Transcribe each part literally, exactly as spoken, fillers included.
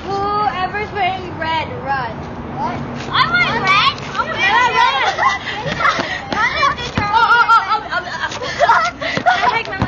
Whoever's wearing red, run. What? I'm wearing red? I'm wearing red. Run, run, run. Oh, oh, oh, oh, oh, oh. I like my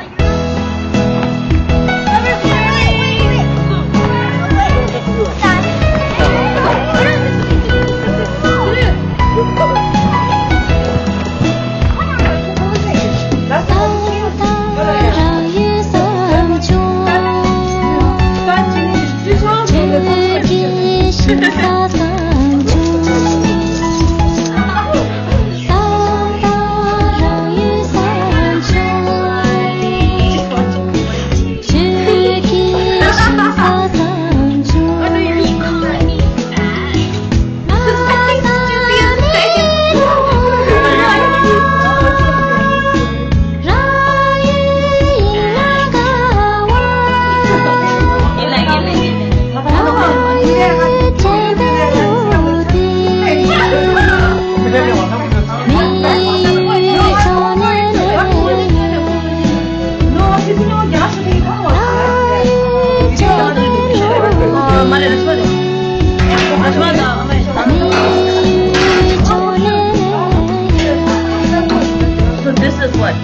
So this is what?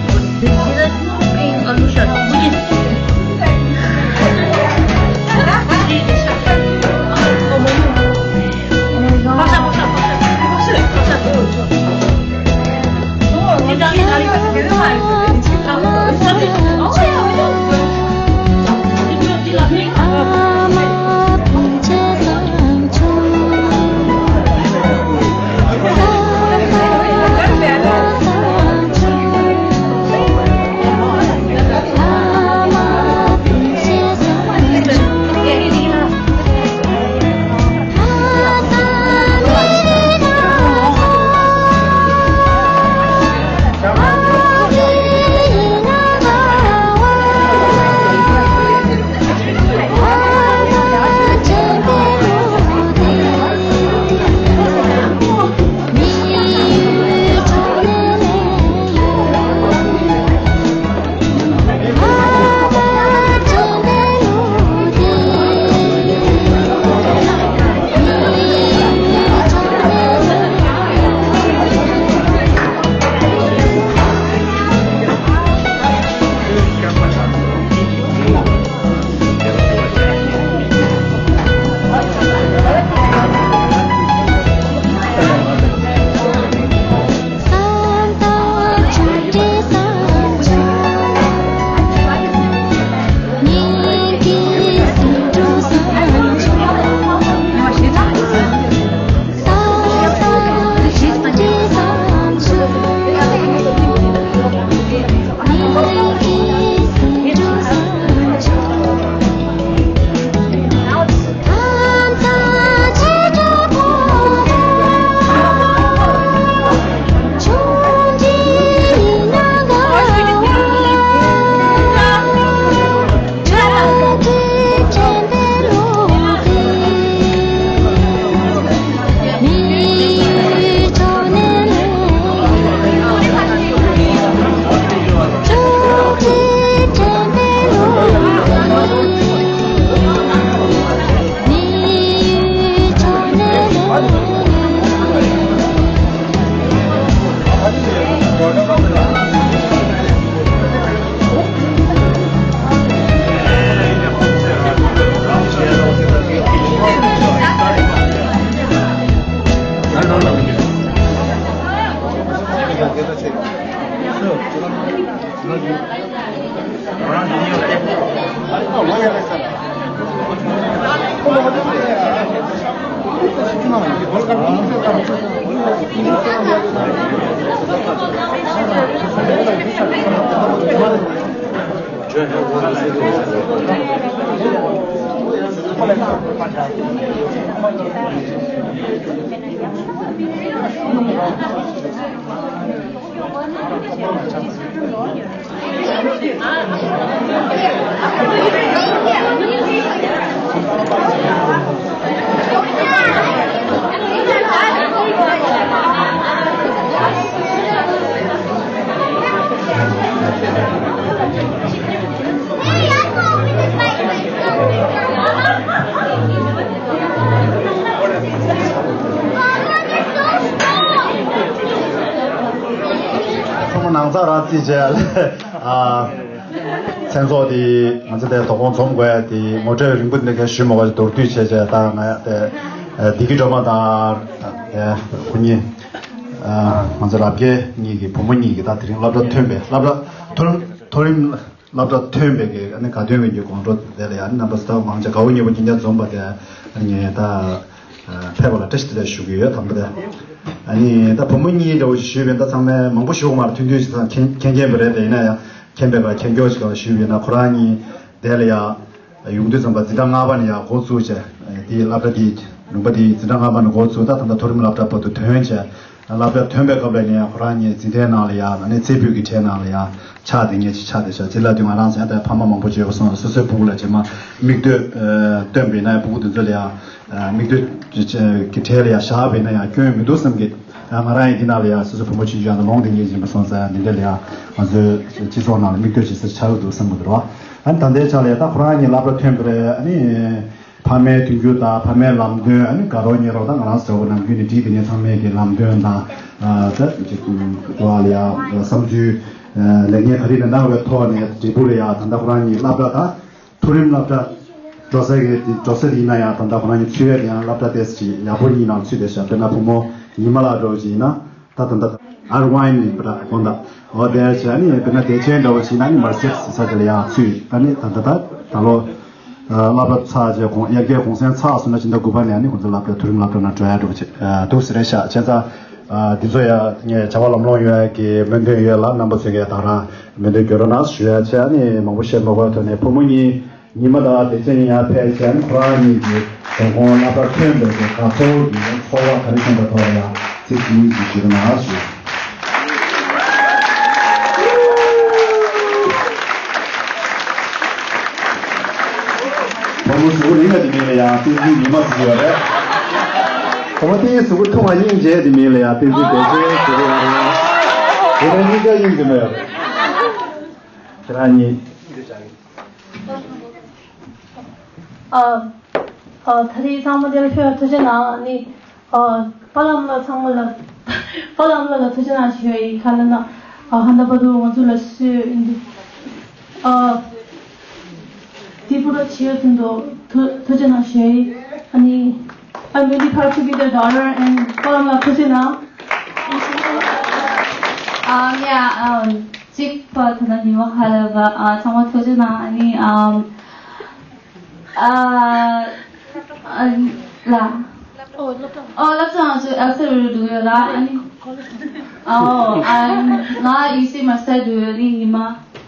ཚང་མ་ནང་ཚགས་རག་རྩིས་བྱས། ཨ། མཚན་ཚོགས་དེ་ང་ཚོ་དེ་དོ་དགོང་འཛོམས་དགོས་དེ་ངོ་སྤྲོད་རིང་པོ་འདི་ག་ཞུས་མ་དགོས། མདོར་བསྡུས་བྱས་བྱས་ད་ང་དེ་བདེ་སྐྱིད་སྒྲོལ་མ་དང་དེ་ཁོ་གཉིས་ང་ཚོ་རབ་རྒྱས་གཉིས་ཀྱི་བུ་མོ་གཉིས་ཀྱི་ད་དེ་རིང་སློབ་གྲྭ་ཐོན་པའི་སློབ་གྲྭ་མཐོ་རིམ་མཐོ་རིམ་སློབ་གྲྭ་ཐོན་པའི་གི་ཨ་ནི་དགའ་སྟོན་གྱི་དགོང་དྲོ་དེ་ལ་ཡང་རྣམ་པ་ཚོ་ད་མང་ཆེ་དགའ་བོ་ཉེ་བོ་ཁྱེད་ཅག་འཛོམས་པ་དེ་ཨ་ནི་ད་ཕེབས་པ་ལ་བཀྲ་ཤིས་བདེ་ལེགས་ཞུ་གི་ཡོད། དང་པོ་དེ་ཨ་ནི་ད་བུ་མོ་གཉིས་འདྲ་བོ་ཞིག་ཞུས་པས་ད་ཚང་མས་མང་པོ་ཞུ་མར་ཐུན་ཐུན་ཞིག་ཚང་མཁྱེན་མཁྱེན་མཁྱེན་པ་རེད། དེ་ཡིན་ན་ཡང་མཁྱེན་པའི་ཁ་མཁྱེན་མཁྱོག་ཞིག་ག་ཞུས་པས་ན་ཁོ་རང་གཉིས་དེ་ལ་ཡང་ཡོང་དུས་ཙམ་པ་འཛིན་གྲྭ་ལྔ་པ་ནས་ཡང་འགོ་བཙུགས་བྱས་དེའི་སློབ་གྲྭ་དེའི་ལུང་པ་དེའི་འཛིན་གྲྭ་ལྔ་པ་ནས་འགོ་བཙུགས་ད་ད་ལྟ་མཐོ་རིམ་སློབ་གྲྭ་བར་དུ་ཐོན་བྱས། སློབ་གྲྭ་ཐོན་པའི་སྐབས་ལ་ནས་ཁོ་རང་གཉིས་འཛིན་གྲྭའི་ནང་ལ་ཡང་ནས་རྩེ་ཕུད་ཀྱི་གྲས་ནང་ལ་ཡང་ཆགས་བསྡད་མཁན་ཅིག་ཆགས་བསྡད་ཤག་ཅི་ལ་དུས་ང་རང་ཚོ་ཡང་ད་ཕ་མ་མང་པོ་བརྗོད་པ་སོང་སོ་སོའི་ཕྲུ་གུ་ལ་རྗེས་མ་མིག་ལྟོས་སྟོན་པས་ན་ཕྲུ་གུ་དེ་ཚོ་ལ་ཡང་མིག་ལྟོས་ཀྱི་གྲས་ལ་ཡང་བཞག་པས་ན་ཡང་སྐྱོན་མི་འདུག་བསམ་གི། ང་རང་ཡང་འདི་ནང་ལ་ཡང་སོ་སོའི་བུ་མོ་ཆུང་ཆུང་ཡང་ད་ལོང་བསྡད་མཁན་ཡིན་པ་སོང་ཙང་འདི་འདྲ་ལ་ཡང་ང་ཚོའི་སྤྱི་ཚོགས་ནང་ལ་མིག་ལྟོས་བྱེད་ས་ཆགས་ཀྱི་འདུག་བསམ་གི་འདུག་ར། ཨ་ནི་ད་ལྟའི་ཆ་ལ་ཡང་ད་ཁོ་རང་གཉིས་སློབ་གྲྭ་ཐོན་པ་རེད། ཨ་ནི། ཕ་མའི་མཐུན་འགྱུར་དང་ཕ་མའི་ལམ་སྟོན། ཨ་ནི་དགའ་རོགས་ཉེ་རོགས་དང་ང་རང་ཚོ་ནམ་རྒྱུན་ནས་བྲིས་དེ་ནས་ཚང་མས་ཀྱི་ལམ་སྟོན་དང་། ད་ཅིག་འགྲོ་བ་ལ་ཡང་བསམ་ཚུལ་ལས་འགན་ག་རེ་ལ་གནང་བའི་ཐོག་ནས་འབྲས་བུ་ལ་ཡང་ད་ལྟ་ཁོ་རང་གཉིས་སློབ་གྲྭ་དང་མཐོ་རིམ་སློབ་གྲྭ་འགྲོ་ས་གི་འགྲོ་ས་དེ་ཡིན་ན་ཡང་ད་ལྟ་ཁོ་རང་གཉིས་ཚུད་ཡས་དེ་ཡང་སློབ་གྲྭ་དེ་ཅིག་ཡག་པོ་གཉིས་ནང་ཚུད་བསྡད་ཤག་དཔེར་ན་བུ་མོ་ཉི་མ་ལགས་འདྲ་བོ་ཅིག་ཡིན་ན། ད་ད་ད་ཨར་ཝན་ཡིན་པ་འདྲ་དགོངས་དག་འོ་དེར་བྱས་ནི་དཔེར་ན་བདེ་ཆེན་འདྲ་བོ་ཞིག་ན་ནི་མར་སེ་ས་དེ་ལ་ཡང་ཚུད་ད་ནི་ད་ད་ད་ད་ལོ་སློབ་གྲྭ་ཚར་རྗེས་གོང་ཡར་རྒྱས་གོང་སེང་ཚར་སོང་ན་ཕྱི་ཟླ་དགུ་པ་ནས་ནི་ཁོང་ཚོ་སློབ་གྲྭ་མཐོ་རིམ་སློབ་གྲྭ་ནང་འགྲོ་ཡ་འགྲོ་བྱེད་འདུག་ཟེར་རེད་ཤག་བྱས་ཙང་འདི་ཚོ་ཡང་ངས་བྱ་བ་ལམ་ལྷོང་ཡོང་ཡ་གི་སྨོན་འདུན་ཡོད་ལ་རྣམ་པ་ཚོས་ཀྱང་ད་རང་སྨོན་འདུན་རྒྱུད་རོ་ནང་ཞུ་ཡ་བྱས་ནི་མང་པོ་བཤད་མ་དགོས་ཐོག་ནས་བུ་མོ་གཉིས། ཉི་མ་དང་བདེ་ཆེན་ཡང་ཕལ་ཆེར་ཁོ་རང་གཉིས་ཀྱི་དོ་དགོང་སློབ་གྲྭ་ཐོན་པའི་དགའ་ཚོར་གྱི་ཚོར་བ་ག་རེ་བྱུང་བའི་ཐོག་ལ་ཡང་ཚིག་གཅིག་གཉིས་ཤིག་ཞུ་གི་ན་ཞུ། བུ་མོ་གཟུགས་པོ་རིང་བ་དེ་མིན་ལ་ཡང་བསྟན་འཛིན་ཉི་མ་ཟེར་གྱི་ཡོད་རེད། བུ་མོ་དེའི་གཟུགས་པོ་ཐུང་བ་སྙིང་རྗེ་དེ་མིན་ལ་ཡང་བསྟན་འཛིན་བདེ་ཆེན་ཟེར་གྱི་ཡོད་རེད། དེ་ལ་གཉིས་ཀ་སྙིང་རྗེ་མོ་ཡོད་རེད། ཁྱེད་རང་གཉིས། ཨ། ཨ། ད་རེས་ཚང་མ་འདིར་ཕེབས་ཐུགས་རྗེ་གནང་། ཨ་ནི། ཨ། པ་ལགས་ལ་ཚང་མ་ལ། པ་ལགས་ལ་ཐུགས་རྗེ་གནང་ཞུ་ཡ་ཡིན། ག་ལ་ན། ཨ། ཧན་ད་པ་དུ་ང་ཚོ་ལ་སུ་ཡིན་འདུག་ཨ། དེ་པུ་ར་ཆེ་ཡོད་དུ་འདུག་ཐུགས་རྗེ་གནང་ཞུ་ཡ་ཡིན། ཨ་ནི། I'm really proud to be the daughter and པ་ལགས་ལ་ཐུགས་རྗེ་གནང་། ཨ། ཡ། ཨམ། གཅིག་པ་ཐ་ན་ཉི་མ་ཧ་ལ་བ། ཨ། ཚང་མ་ཐུགས་རྗེ་གནང་། ཨ་ནི། ཨམ། ཨ། ཨ། ལ། ཨོ། སློབ་གྲྭ་ང་ཚོ་ཨེལ་སི་རུ་རུ་འགྲོ་གི་ཡོད་ལ། ཨ་ནི། ཨོ། ཨ། ང་ཡུ་སི་མ་སི་ཊར་འགྲོ་གི་ཡོད། ཨ་ནི་ཉི་མ།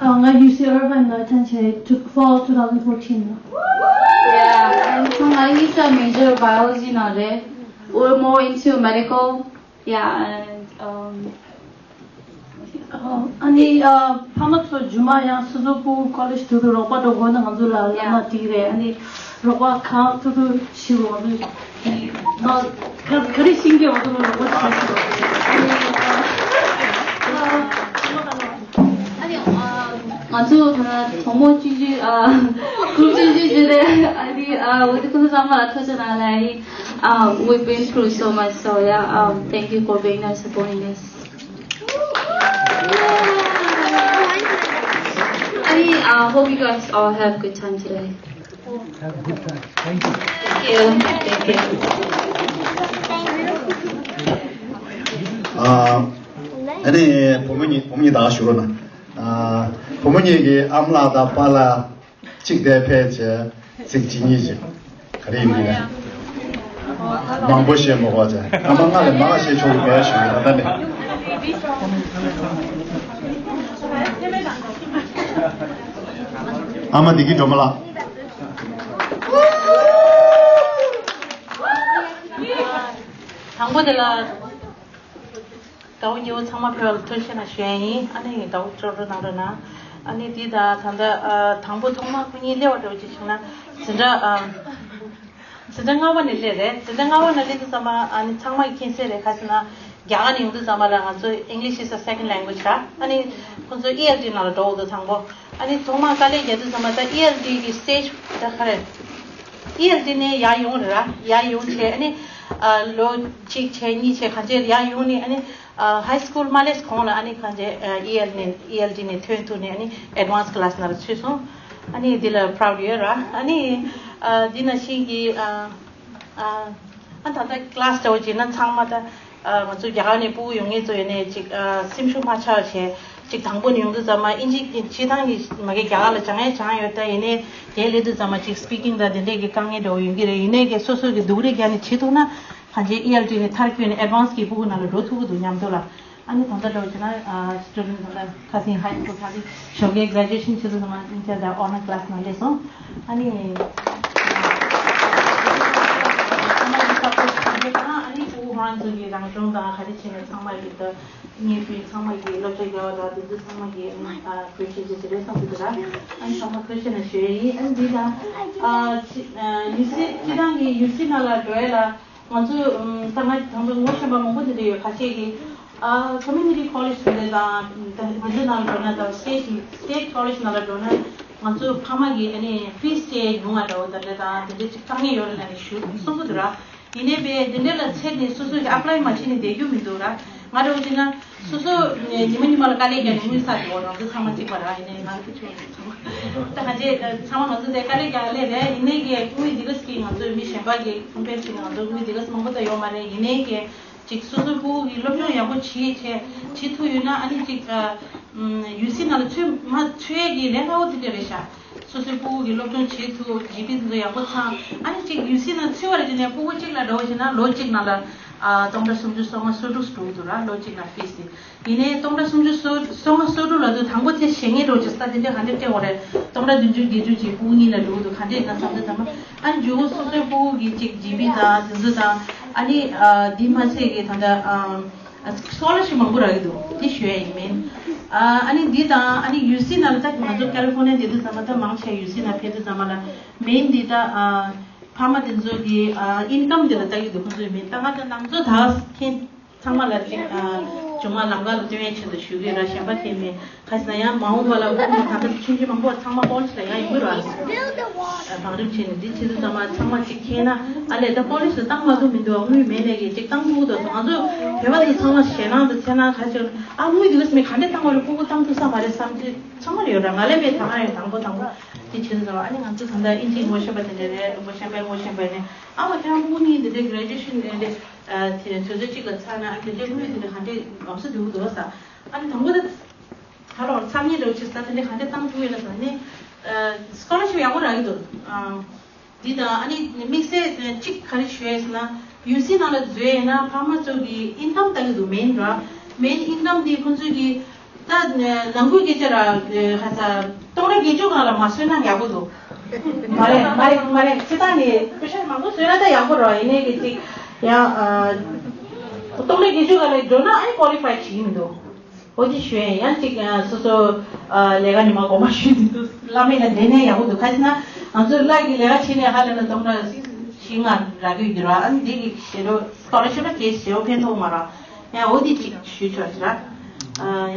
ཨ། ང་ཡུ་སི་ཨར་བན་ལ་ཐོན་བྱས། fall two thousand fourteen ལ། Yeah. ཨ་ནི་ང་གཉིས་ཀ་མེ་ཇར་བྷའི་ཨོ་ལོ་ཇི་ནང་རེད། We're more into medical. Yeah, and, um, ཨ་ནི། ཨ། ཕ་མ་ཚོ་རྗེས་མ་ཡང་སོ་སོ་སྐུ་ཀོ་ལེཇ་དུས་དུས་རོགས་པ་འགྲོ་དགོས་ན་ང་ཚོ་ལ་བླ་མ་དེ་རེད། ཨ་ནི་རོགས་པ་གང་ཐུབ་ཐུབ་བྱེད་དགོས། ང་ཚོ་ག་ག་རེ་ཤེས་ཀྱི་ང་ཚོ་ལ་རོགས་པ་བྱེད་ཀྱི། ཨ་ནི། ཨ། ང་ཚོ་ད་གྲོགས་མོ་ཆུང་ཆུང་། ཨ། གྲོགས་ཆུང་ཆུང་ཞིག་རེད། ཨ་ནི། ཨ། འོ་དེ་ཁོ་ཚོ་ཚང་མ་ལ་ཐུགས་རྗེ་གནང་ལ། ཨ་ནི། ཨ། We've been through so much, so yeah, um, thank you for being there, supporting us. Ani, uh, hope you guys all have a good time today. Have a good time. Thank you. Thank you. Thank you. ཨ། ཨ་ནི་བུ་མོ་གཉིས། བུ་མོ་གཉིས་ད་ཞུ་རོགས་གནང་། ཨ། བུ་མོ་གཉིས་ཀྱི་ཨ་མ་ལགས་དང་པཱ་ལགས་གཅིག་དེ་ཕེབས་བྱས་ཚིག་གཅིག་གཉིས་ཤིག་ག་རེ་ཡིན་མིན་ནས། མང་པོ་བཤད་མི་དགོས་ཚེ་ཨ་མ་ང་ལས་མང་བཤད་ཆོག་གི་མེད་ཞུ་ཡི་ད་ལྟ་ནས། ཨ་མ་བདེ་སྐྱིད་སྒྲོལ་མ་ལགས། དང་པོ་དེ་ལ། དགའ་བོ་ཉེ་བོ་ཚང་མ་ཕེབས་པར་ཐུགས་རྗེ་ཆེ་ཞུ་ཡ་ཡིན། ཨ་ནི་དགའ་བོ་སྤྲོ་སྤྲོ་གནང་རོགས་གནང་། ཨ་ནི་འདི་ད་ད་ལྟ་ཨ་དང་པོ་ཐོག་མ་སྐུ་ཉིད་སླེབས་པ་འདྲ་བོ་ཅིག་བྱུང་ན་འཛིན་གྲྭ་ཨ་འཛིན་གྲྭ་ལྔ་པ་ནས་སླེབས་རེད། འཛིན་གྲྭ་ལྔ་པ་ནས་སླེབས་དུས་ཙམ་པ་ཨ་ནི་ཚང་མ་གིས་མཁྱེན་གསལ་རེད། ག་ཟེར་ན་རྒྱ་གར་ནས་ཡོང་དུས་ཙམ་པ་ལ་ང་ཚོ་English is a second language ར། ཨ་ནི་ཁོང་ཚོ་ཨི་ཨེལ་ཊི་ནང་ལ་འགྲོ་འོ་དོ་དང་པོ། ཨ་ནི་ཐོག་མ་དཀའ་ལས་རྒྱག་དུས་ཙམ་པ་ད་ཨི་ཨེལ་ཊི་གི་སི་ཊེ་ཇི་ད་ག་རེ། ཨི་ཨེལ་ཊི་ནས་ཡར་ཡོང་རེད་ར། ཡར་ཡོང་བྱས་ཨ་ནི་ཨ་ལོ་གཅིག་བྱས་གཉིས་བྱས་གང་བྱས་ཡར་ཡོང་ནས་ཨ་ནི་ཨ་ཧའི་སི་ཀུལ་མ་སླེབས་གོང་ལ་ཨ་ནི་གང་བྱས་ཨ་ཨི་ཨེལ་ནས་ཨི་ཨེལ་ཊི་ནས་ཐོན་ཐུབ་ནས་ཨ་ནི་ཨེཌ་ཝན་སི་ཀི་ལ་སི་ནང་ལ་ཚུད་སོང་། ཨ་ནི་འདི་ལ་པ་རའུ་ཌི་ཡོད་ར། ཨ་ནི་ཨ་འདི་ནང་བཞིན་གྱི་ཨ་ཨ་ཨ་ད་ལྟ་ཀི་ལ་སི་འདྲ་བོ་བྱས་ན་ཚང་མ་ད། ཨ་ང་ཚོ་རྒྱ་གར་ནས་སྤུ་གུ་ཡོང་མཁན་ཚོ་ཡོད་ནས་ཅིག་ཨ་སེམས་ཤུགས་མ་ཆག་བྱས་ཅིག་དང་པོ་ནས་ཡོང་དུས་ཙམ་མ་ཨིན་ཇི་སྤྱིར་བཏང་གི་མ་གི་རྒྱ་གར་ལ་སྦྱང་ཡས་སྦྱང་ཡོད། ད་ཡིན་ནའི་དེ་སླེབས་དུས་ཙམ་མ་ཅིག་སི་པི་ཀིང་དང་དེ་འདྲས་ཀྱི་དཀའ་ངལ་འདྲ་བོ་ཡོང་གི་རེད། ཡིན་ནའི་གི་སོ་སོ་གི་སྡུག་རུས་བརྒྱབ་ནས་བྱེད་ཐུབ་ན་གང་ཅི་ཨི་ཨེལ་ཊི་ནས་མཐར་འཁྱོལ་ནས་ཨེཌ་ཝན་སི་གི་སྤུ་གུ་ནང་ལ་འགྲོ་ཐུབ་ཀྱི་འདུག་མཉམ་དུ་ལ། ཨ་ནི་ད་ལྟ་འདྲ་བོ་བྱས་ན་ཨ་སི་ཊུ་ཌེན་ཊི་ད་ལྟ་ཁ་སང་ཧའི་སི་ཀུལ་ཁ་སང་ཞོགས་ཀའི་གྷ་རེ་ཇུ་ཨེ་ཤན་བྱེད་དུས་ཙམ་མ་ཨིན་ཇི་དང་ཨོ་ནར་ཀི་ལ་སི་ནང་སླེབས་སོང་། ཨ་ནི། ཚང་མ་གི་སབ་པོར་ཊི་གང་ཡོད་དང་ཨ་ནི་ཕྲུ་གུ་ཁོ་རང་ཚོ་གི་རང་སྦྱོང་དང་ག་རེ་བྱས་ནས་ཚང་མ་གི་ད་སྙན་ཞུ་ཚང་མ་གི་བསླབ་བྱ་རྒྱག་པ་དང་དེ་ཚོ་ཚང་མ་གི་ཨ་ནི་ཨ་བཀོད་སྤྱོད་བྱེད་ཀྱི་རེད་བསམ་གྱི་འདུག་ར། ཨ་ནི་ཚང་མ་བཀྲ་ཤིས་བདེ་ལེགས་ཨ་ནི་འདི་དང་ཨ་ཅི་ཨ་ཡུ་སི་སྤྱིར་བཏང་གི་ཡུ་སི་ནང་ལ་འགྲོ་ཡས་ལ་ང་ཚོ་ཨམ་ད་ང་དང་པོ་ངོ་ཤེས་པ་མང་པོ་དེ་འདྲ་ཡོད། ཁ་ཤས་ཀྱིས་ཨ་ཁོ་མུ་ནི་ཊི་ཁོ་ལེཇ་དེ་འདྲ་དང་ད་དེ་ཚོ་ནང་ལ་འགྲོ་ན་དང་སི་ཊེཊ་སི་ཊེཊ་ཁོ་ལེཇ་ནང་ལ་འགྲོ་ན་ང་ཚོ་ཕ་མ་གི་ཨ་ནི་ཕིས་དེ་ཉུང་བ་འདྲ་བོ་དང་འདྲ་དང་དེ་འདྲ་ཅིག་དཀའ་ངལ་ཡོད་རེད་ལབ་ནས་ཞུ་གསུང་གི་འདུག་ར། ཡིན་ནའི་བས་འདི་འདྲ་ལ་ཚད་ནས་སོ་སོ་ཞིག་ཨེབ་ལའི་མ་བྱས་ནས་བསྡད་རྒྱུ་མི་འདུག་ར། ང་འདྲ་བོ་བྱས་ན་སོ་སོ་ཉི་མ་ཉི་མ་ལ་དཀའ་ལས་བརྒྱབ་ནས་དངུལ་བསགས་འགྲོ་བ་རང་ཚོ་ཚང་མ་གཅིག་པ་ར། ཡིན་ནའི་ང་ཚོ་ཆུང་ཆུང་ད་ག་ཅེ་ཚང་མ་ང་ཚོ་དེ་དཀའ་ལས་རྒྱག་ལས་རེད། ཡིན་ནའི་གི་དངུལ་འདི་ག་ཅིག་ང་ཚོ་མི་གཞན་པ་གི་ཁོམ་པེར་བྱས་ནས་ང་ཚོ་དངུལ་འདི་ག་མང་པོ་ད་ཡོད་མ་རེད། ཡིན་ནའི་གི་ཅིག་སོ་སོའི་ཕྲུ་གུ་གི་སློབ་སྦྱོང་ཡག་པོ་བྱེད་བྱེད་ཐུབ་ཡོད་ན་ཨ་ནི་ཅིག་ཨ་ཡུ་སི་ནང་ལ་ཚུད་མ་ཚུད་ཡས་ཀྱི་ལས་སླ་བོ་དེ་འདྲ་རེད་ཤག་སོ་སོའི་ཕྲུ་གུ་གི་སློབ་སྦྱོང་བྱེད་ཐུབ་ཇི་པི་དེ་ཚོ་ཡག་པོ་ཚང་། ཨ་ནི་ཅིག་ཡུ་སི་ནང་ཚུད་པ་རེད་ཅེ་ནས་ཕྲུ་གུ་གཅིག་ལ་འདྲ་བོ་བྱས་ན་ལོ་གཅིག་ནང་ལ་ཨ་སྟོང་ཕྲག་སུམ་ཅུ་སོ་ལྔ་སོ་དྲུག་འགྲོ་གི་འདུག་ར། ལོ་གཅིག་ལ་ཕིས་དེ། ཡིན་ནའི་སྟོང་ཕྲག་སུམ་ཅུ་སོ་སོ་ལྔ་སོ་དྲུག་ལབ་དུས་དང་པོ་དེ་ཞེ་ངེས་འདྲ་བོ་ཅིག་ས་དེ་འདྲ་ག་འདྲ་སྤྲད་དགོས་རེད། སྟོང་ཕྲག་བདུན་ཅུ་བརྒྱད་ཅུ་ཅིག་ཕྲུ་གུ་གཉིས་ལ་འགྲོ་གི་འདུག་ག་འདྲ་ཡིན་ན་བསམ་དུས་ཙམ་པ་ཨ་ནི་མཇུག་གུ་སོ་སོའི་ཕྲུ་གུ་གི་ཅིག་ཇི་པི་དང་དེ་ཚོ་དང་ཨ་ནི་ཨ་དེ་མ་ཚད་ཀྱི་ད་ལྟ་ཨ་སི་ཀོ་ལར་ཤིབ་མང་པོ་རག་གི་འདུག་དེ་ཞུ་ཡ་ཡིན་མིན། ཨ་ཨ་ནི་འདི་དང་ཨ་ནི་ཡུ་སི་ནང་ལ་ད་ང་ཚོ་ཀ་ལི་ཧྥོར་ནི་ཡ་འདི་དུས་ཙམ་པ་ད་མང་ཆེ་ཡུ་སི་ནང་ཕེབས་དུས་ཙམ་པ་ལ་མིན་འདི་ད་ཨ་ཕ་མ་དེ་ཚོ་གི་ཨ་ཨིན་ཀམ་འདི་ལ་ལྟ་གི་འདུག་ཁོང་ཚོས་མིན་ད་ང་ཚོ་ནང་ཚོ་ད་ཁྱེད་ཚང་མ་ལ་ཅིག་ཨ་ཆུང་མ་ལམ་ཁ་ལ་སྟོན་ཡ་ཆེད་དུ་ཞུ་གི་ར། གཞན་པ་དེ་མིན་ག་ཟེར་ན་ཡང་མ་འོངས་པ་ལ་ཁོང་ད་ལྟ་ཆུང་ཆུང་མང་པོ་ཚང་མ་ཀོ་ལེཇ་ལ་ཡང་ཡོང་གི་ར། བང་རིམ་བྱས་ནས་འདི་བྱེད་དུས་ཙམ་པ་ཚང་མ་གཅིག་མཁྱེན་ན་ཨ་ལས་ད་ཀོ་ལེཇ་ལ་བཏང་མ་ཐུབ་མི་འདུག་དངུལ་མེད་ནས་ཀྱི་གཅིག་བཏང་ཐུབ་འདུག་ང་ཚོ་བོད་པ་དེ་ཚང་མ་ཞེད་སྣང་དང་འཚེར་སྣང་ག་ཅིག་ཨ་དངུལ་འདི་ག་སེ་མི་ག་འདྲས་བཏང་བ་རེད། ཕྲུ་གུ་བཏང་ཐུབ་ས་མ་རེད་བསམ་གྱི་ཚང་མ་ལ་ཡོད་ར། ང་ལས་པའི་ད་ང་ཡང་དང་པོ་དང་པོ་དེ་བྱེད་དུས་ཙམ་པ་ཨ་ནི་ང་ཚོ་ད་ལྟ་ཨིན་ཇིའི་ངོ་ཤེས་པ་དེ་འདྲས་རེད། ངོ་ཤེས་པའི་ངོ་ཤེས་པ་ནས་ཨ་མ་ཁྱེད་རང་ཕྲུ་གུ་གཉིས་འདི་འདྲས་གྷ་རེ་ཇུ་ཨེ་ཤན་འདི་འདྲས་དུས་ཚོད་གཅིག་ལ་ཚར་ན་ཨ་དེ་འདྲས་དངུལ་དེ་འདྲས་ག་འདྲས་ལམ་སང་འདུག་འདུག་ས་ཨ་ནི་དང་པོ་ད། ད་ལོར་ཚང་ཉིད་རོགས་ཆེ་ས་དེ་འདྲ་ག་འདྲ་བཏང་ཐུབ་ཡོད་ན་ཟེར་ནས། སི་ཀོ་ལར་ཤིབ་ཡག་པོ་རག་གི་འདུག་འདི་དང་ཨ་ནི་དམིགས་བསལ་གཅིག་ག་རེ་ཞུ་ཡས་ཟེར་ན་ཡུ་སི་ནང་ལ་འཛུལ་ཡས་ན་ཕ་མ་ཚོ་གི་ཨིན་ཀམ་ལྟ་གི་འདུག་མེན་ར། མེན་ཨིན་ཀམ་འདི་ཁོང་ཚོས་ཀྱི་ད་ནང་ཁུལ་སྐད་ཆ་ར་ཧ་ས་སྟོང་ཕྲག་བརྒྱད་ཅུ་སྒང་ལ་མ་བཟོས་ན་ཡག་པོ་འདུག་མ་རེད་མ་རེད་མ་རེད་སྤྱིར་བཏང་ནས་པེ་ཤ་མང་པོ་བཟོས་ན་ད་ཡག་པོ་ར། ཡིན་ནའི་གི་ཅིག་ཡང་སྟོང་ཕྲག་བརྒྱད་ཅུ་སྒང་ལ་འགྲོ་ན་ཨ་ནི་ཀོ་ལི་ཕའི་བྱེད་ཀྱི་མི་འདུག་འོ་དེ་ཞུ་ཡས་ཡང་གཅིག་ཡང་སོ་སོ་ལས་ཀ་ནི་མ་གོ་མ་ཞུས་འདུག་བླ་མེད་ལ་འདྲེ་ནས་ཡག་པོ་འདུག་ག་ཟེར་ན་ང་ཚོ་བླ་གི་ལས་ཀ་བྱེད་ནས་ཧ་ལས་ན་སྟོང་ཕྲག་བཞི་ལྔ་རག་གི་ཡོད་ར། ཨ་ནི་འདི་གི་ཞེ་དྲོ་སི་ཀོ་ལར་ཤིབ་ལ་གེ་ཞེ་བོ་ཕན་ཐོགས་མ་ར། ཡང་འོ་དེ་གཅིག་ཞུས་ཆོག་ཅི་ར།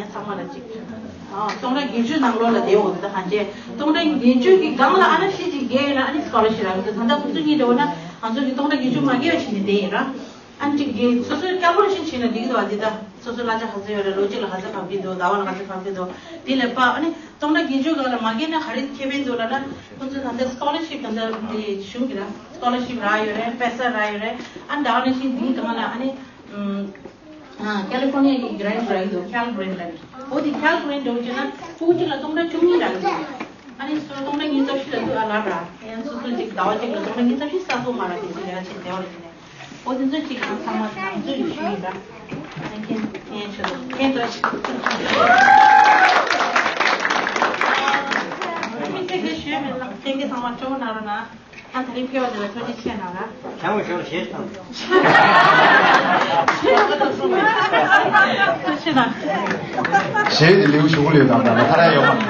ཡང་ཚང་མ་ལ་གཅིག་སྟོང་ཕྲག་བརྒྱད་ཅུ་ནང་ལོགས་ལ་བསྡད་འོ་དེ་ད་གང་བྱས་སྟོང་ཕྲག་བརྒྱད་ཅུ་གི་སྒང་ལ་ཨ་ན་ཤི་ཅིག་རྒས་ཡོད་ན་ཨ་ནི་སི་ཀོ་ལར་ཤིབ་རག་གི་འདུག་ད་ལྟ་ཁོང་ཚོ་གཉིས་འདྲ་བོ་ན་ང་ཚོ་གི་སྟོང་ཕྲག་བརྒྱད་ཅུ་མ་རྒས་པ་བྱས་ནས་བསྡད་ཡིན་ར། ཨ་ནི་གཅིག་གིས་སོ་སོའི་ཀལ་ཀུ་ལེ་ཤན་བྱས་ན་འགྲིག་གི་འདུག་བ། འདི་ལྟ་སོ་སོ་གླ་ཆ་ག་ཚོད་ཡོད་རེད། ལོ་གཅིག་ལ་ག་ཚོད་བབས་ཀྱི་འདུག་ཟླ་བ་ལ་ག་ཚོད་བབས་ཀྱི་འདུག་དེ་ལས་ཕ་ཨ་ནི་སྟོང་ཕྲག་བརྒྱད་ཅུ་སྒང་ལ་མ་རྒས་ན་ག་རེ་ཁེ་ཕན་འདུག་ལབ་ན་ཁོང་ཚོས་ད་ལྟ་སི་ཀོ་ལར་ཤིབ་ད་ལྟ་འདི་གཞུང་གི་ར་སི་ཀོ་ལར་ཤིབ་རག་ཡོད་རེད། པེ་ས་རག་ཡོད་རེད། ཨ་ནི་ཟླ་བ་ནང་བཞིན་འདིའི་སྒང་ལ་ཨ་ནི་ཨ་ཀལ་ལི་ཧྥོར་ནི་ཡ་གི་གྷི་རེན་ཊི་རག་གི་འདུག་ཀལ་གྷི་རེན་ཊི་ལབ་ནས། འོ་དེ་ཀལ་གྷི་རེན་ཊི་འདྲ་བོ་བྱས་ན་ཕྲུ་གུ་གཅིག་ལ་སྟོང་ཕྲག་བཅུ་གཉིས་རག་གི་འདུག་ཨ་ནི་སོ་སོ་སྟོང་ཕྲག་ཉིས་རྩ་བཞི་ལ་འདུག་ཨ་ལབ་ར། ཡང་སོ་སོ་གཅིག་ཟླ་བ་གཅིག་ལ་སྟོང་ཕྲག་ཉིས་རྩ་བཞི་བསགས་ཐུབ་མ་རེད། དེ་ཚོ་ལས་ཀ་བྱེད་བདེ་བ་རེད་དེ་ནས། ཨོ་དེ་ཚོ་གཅིག་གང་ཚང་མ་ནང་ཚོས་ཞུས་ཡིན་ད། མཁན་མཁན་ཆོས་མཁན་དོ་ཞིག་མི་ཚེ་ག་ཞུས་མེད་ལ་མཁན་གྱི་ཚང་མ་སྤྲོ་པོ་གནང་རོགས་གནང་། ཨ་ད་རིང་ཕེབས་པ་དེ་ལ་ཐུགས་རྗེ་ཆེ་གནང་ར། ཁྱེད་རང་ཞོར་ཞེས་དང་། ཐུགས་རྗེ་གནང་། ཞེས་ཀྱི་ལེའུ་ཞུ་གི་ལེའུ་དང་ད་ལ་ཐ་ར་ཡོད་མ།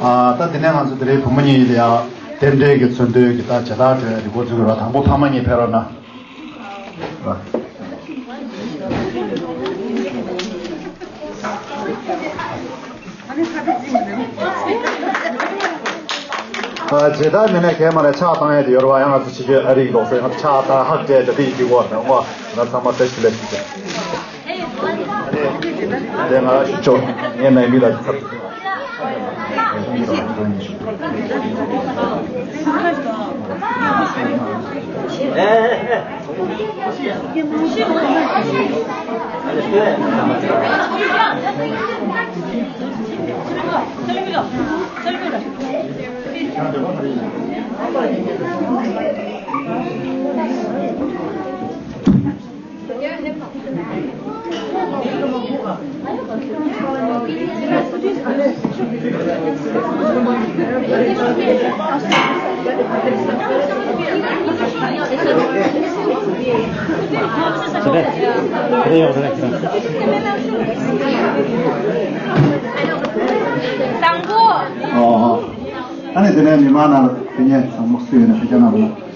ཨ་ད་དེ་ནས་ང་ཚོ་དེ་རིང་བུ་མོ་གཉིས་ལ་ཡ་རྟེན་འབྲེལ་གྱི་མཚོན་དོན་གྱི་ད་བྱེ་བྲག་སྤྲོད་ཡ་དེ་འགོ་འཛུགས་ཡོད་ར། དང་པོ་ཕ་མ་གཉིས་ཕེབས་རོགས་གནང་། ཨ་ཇི་ལྟར་མིན་ན་གལ་མ་རེད། ཕྱག་བཏང་ཡས་དེ་ཡོད་རེད་བ། ཡང་ང་ཚོ་ཕྱི་རྒྱལ་ཨ་རིའི་ལོག་སེ་ང་ཚོ་ཕྱག་བཏང་ཧབ་སྤྲད་དེ་དེ་ཡི་གི་འོག་ནས་འོ་ང་ཚང་མ་ཚེ་ཞིག་ལས་ཞིག་དེ་ང་ཞུ་ཆོག་ངས་ནའི་མི་ལ་ཚབ། ཨོ། ཨ་ནི་དེ་ནས་མི་མང་ནང་ལ་དེ་ཉན་ཚང་མ་སུ་ཡོད་ན་ཕེབས་རྒྱ་གནང་རོགས།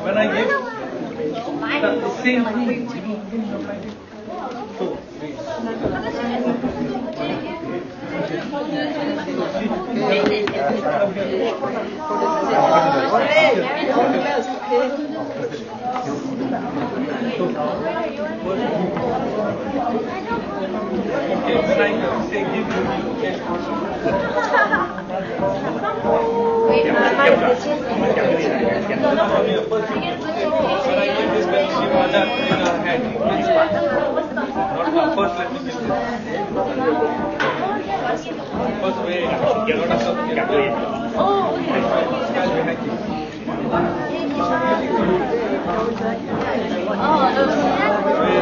When I give the same thing, you know, like this.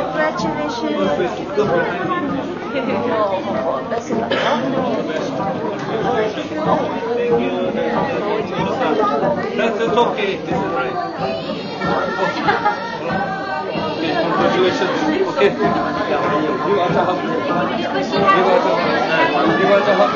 Congratulations. That's, that's okay. This is right. Congratulations. Okay. Give us a hug. Give us a hug. Give us a hug.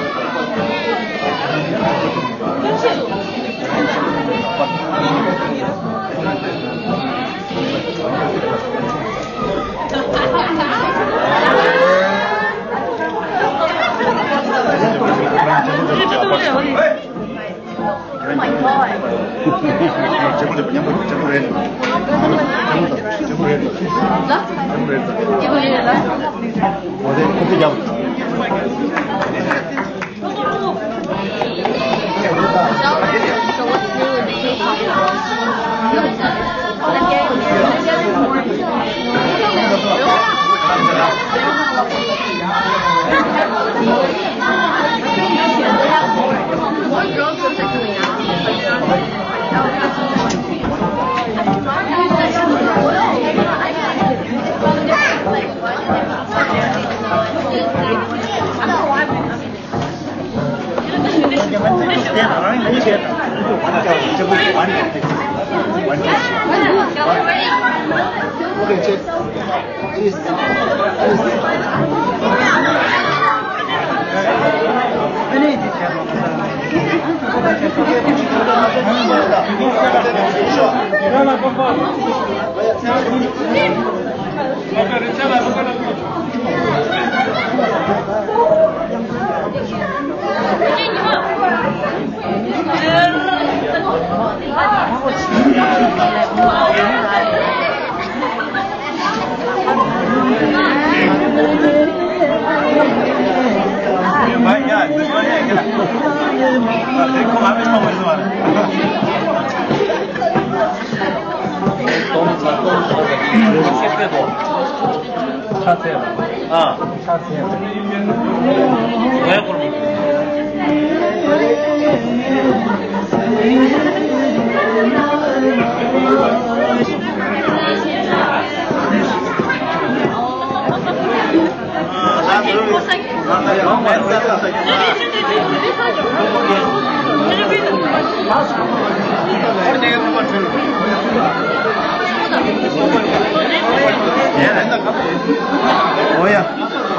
ཨོ་ཡ།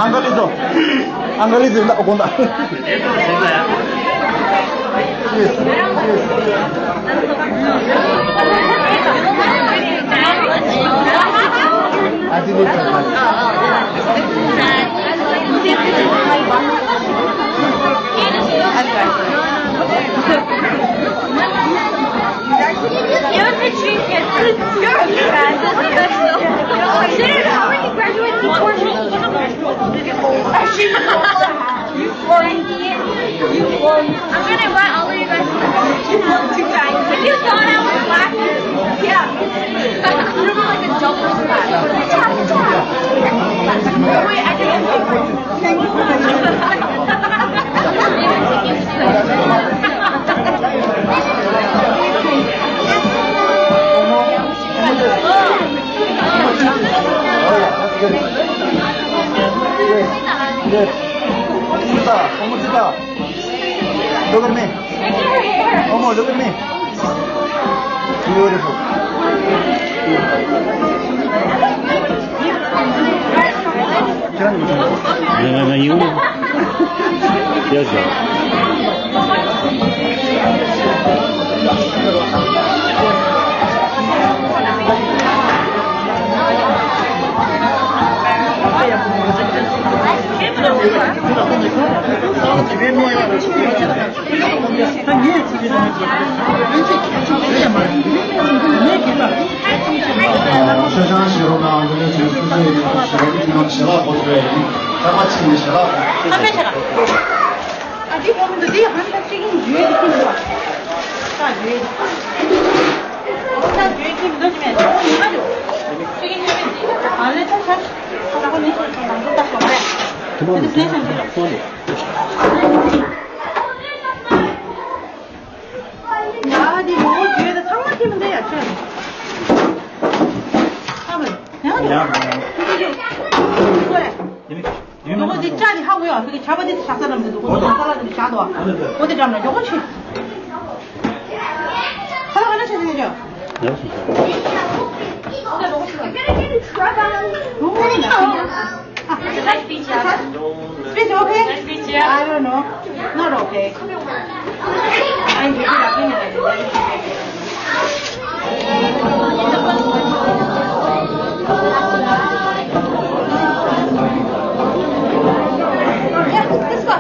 ཨང་ཀ་ལི་ཚོ། ཨང་ཀ་ལི་ཚོ་ཡིན་ད་དགོངས་དག I'm gonna invite all of you guys to come. Two times. If you thought I was laughing, yeah. You're like a double slap. Wait, I can. Look at me. Omo, look at me. Beautiful. ཤ་ཤང་ཞེ་རོ་ནང་དུ་ནས་ཚོས་ཁུ་ཚོས་ཡིན་ཞེ་རོ་ཀི་ནང་ཞེ་ལག་པོ་ཚོས་ཡིན་ཁ་པ་ཆིག་ནས་ཞེ་ལག་པོ། ཨ་འདི་ཧོམ་འདི་འདི་ཧམ་ད་ཅིག་ཡིན་ཡོད་ཀྱི་འདུག་ད་ཡོད་ད་ཡོད་ཀྱི་འདུག་ཅི་མེད་ད་ཡོད་ཀྱི་འདུག་ཨ་ལེ་ད་ད་ད་ད་ཁོ་ནས་ཤོར་སོང་ནང་དུ་ད་ཤོར་རེད། དེ་ནས་ཕོན་ནས། ཡ་དེ་ངོ་བོ་བརྗོད་དེ་ཚང་མ་ཁྱེད་མི་འདྲ་ཡ་ཆོས། ཨ་མ་ཡ་ཡ་ཁྱེད་ཀྱི་ཁྱེད་ཀྱི་ཁྱེད་ཀྱི་ཁྱེད་ཀྱི་ངོ་བོ་དེ་ལྕགས་དེ་ཧ་གོ་ཡ་ཁྱེད་ཀྱི་ཆ་པ་དེ་ཤ་ཚ་ལམ་དེ་འདུག་གོ་ནོ་ས་ལ་དེ་བཞག་འདུག་གོ་དེ་འགྲམ་ན་མགྱོགས་པོ་ཆེ། ཁ་ལ་ག་ན་ཆེ་ཆེ་ཆེ། Nice beach, yeah. Speech okay? Nice beach, yeah. I don't know. Not okay. I hate it. I've been in it. Yeah, this one.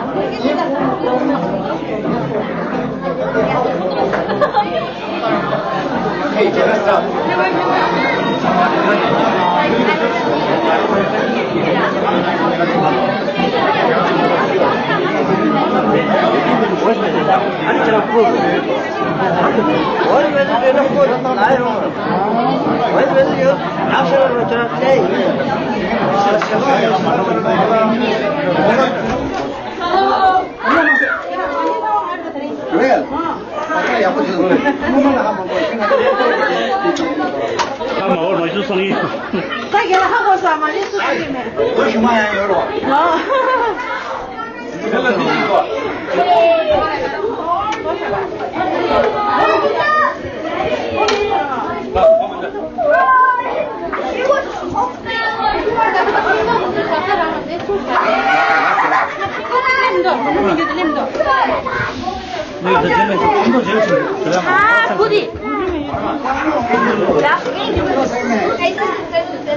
ཨ་ཁུ་དེ།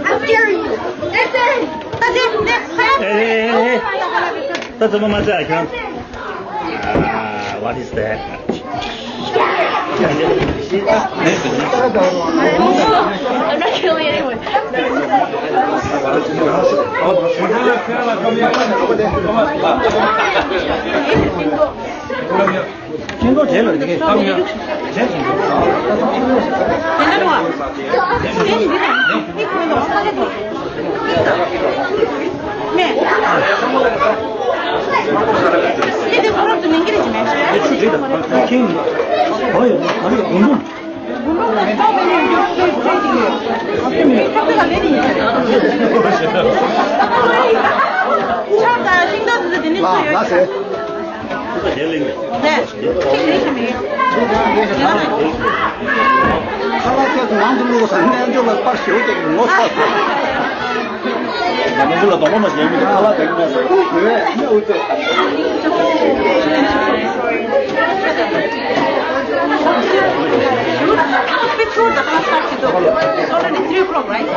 How dare you? Listen! Listen! Listen! Hey, hey, hey, hey. That's a mama. Ah, what is that? I'm not killing anyone. ཁ་ལག་ཁྱེད་ཚོ་ནང་དུ་བླུགས་ས་རྣལ་འབྱོར་པ་པར་ཞེ་པོ་ཅིག་ངོ་ཚ་སོང་། ང་ཚོ་ལ་གདོང་པ་མ་བྱས་མི་ཁ་ལག་དེ་གི་མེད་སོང་། It's already three o'clock, right?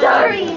Sorry.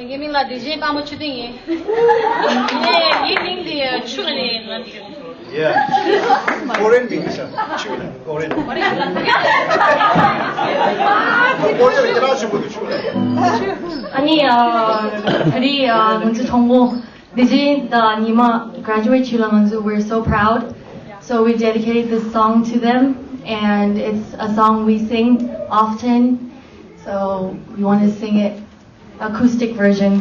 ངའི་མིང་ལ་བདེ་ཆེན་དཔལ་མོ་ཆོས་སྡིངས་ཡིན། ངའི་མིང་འདི་ཆུ་ལ་ལས་ལབ་ཀྱི། Yeah. Korean མིང་ཆུ་ལ་Korean. Korean ཁྱེད་རང་ཆུ་བོ་དུ་ཆུ་ལ། ཨ་ནི་ཨ་ད་རེས་ཨ་ང་ཚོ་གྲོགས་མོ་བདེ་ཆེན་དང་ཉི་མ་graduate བྱས་ལ་ང་ཚོ we're so proud. So we dedicated this song to them, and it's a song we sing often. So we want to sing it acoustic version.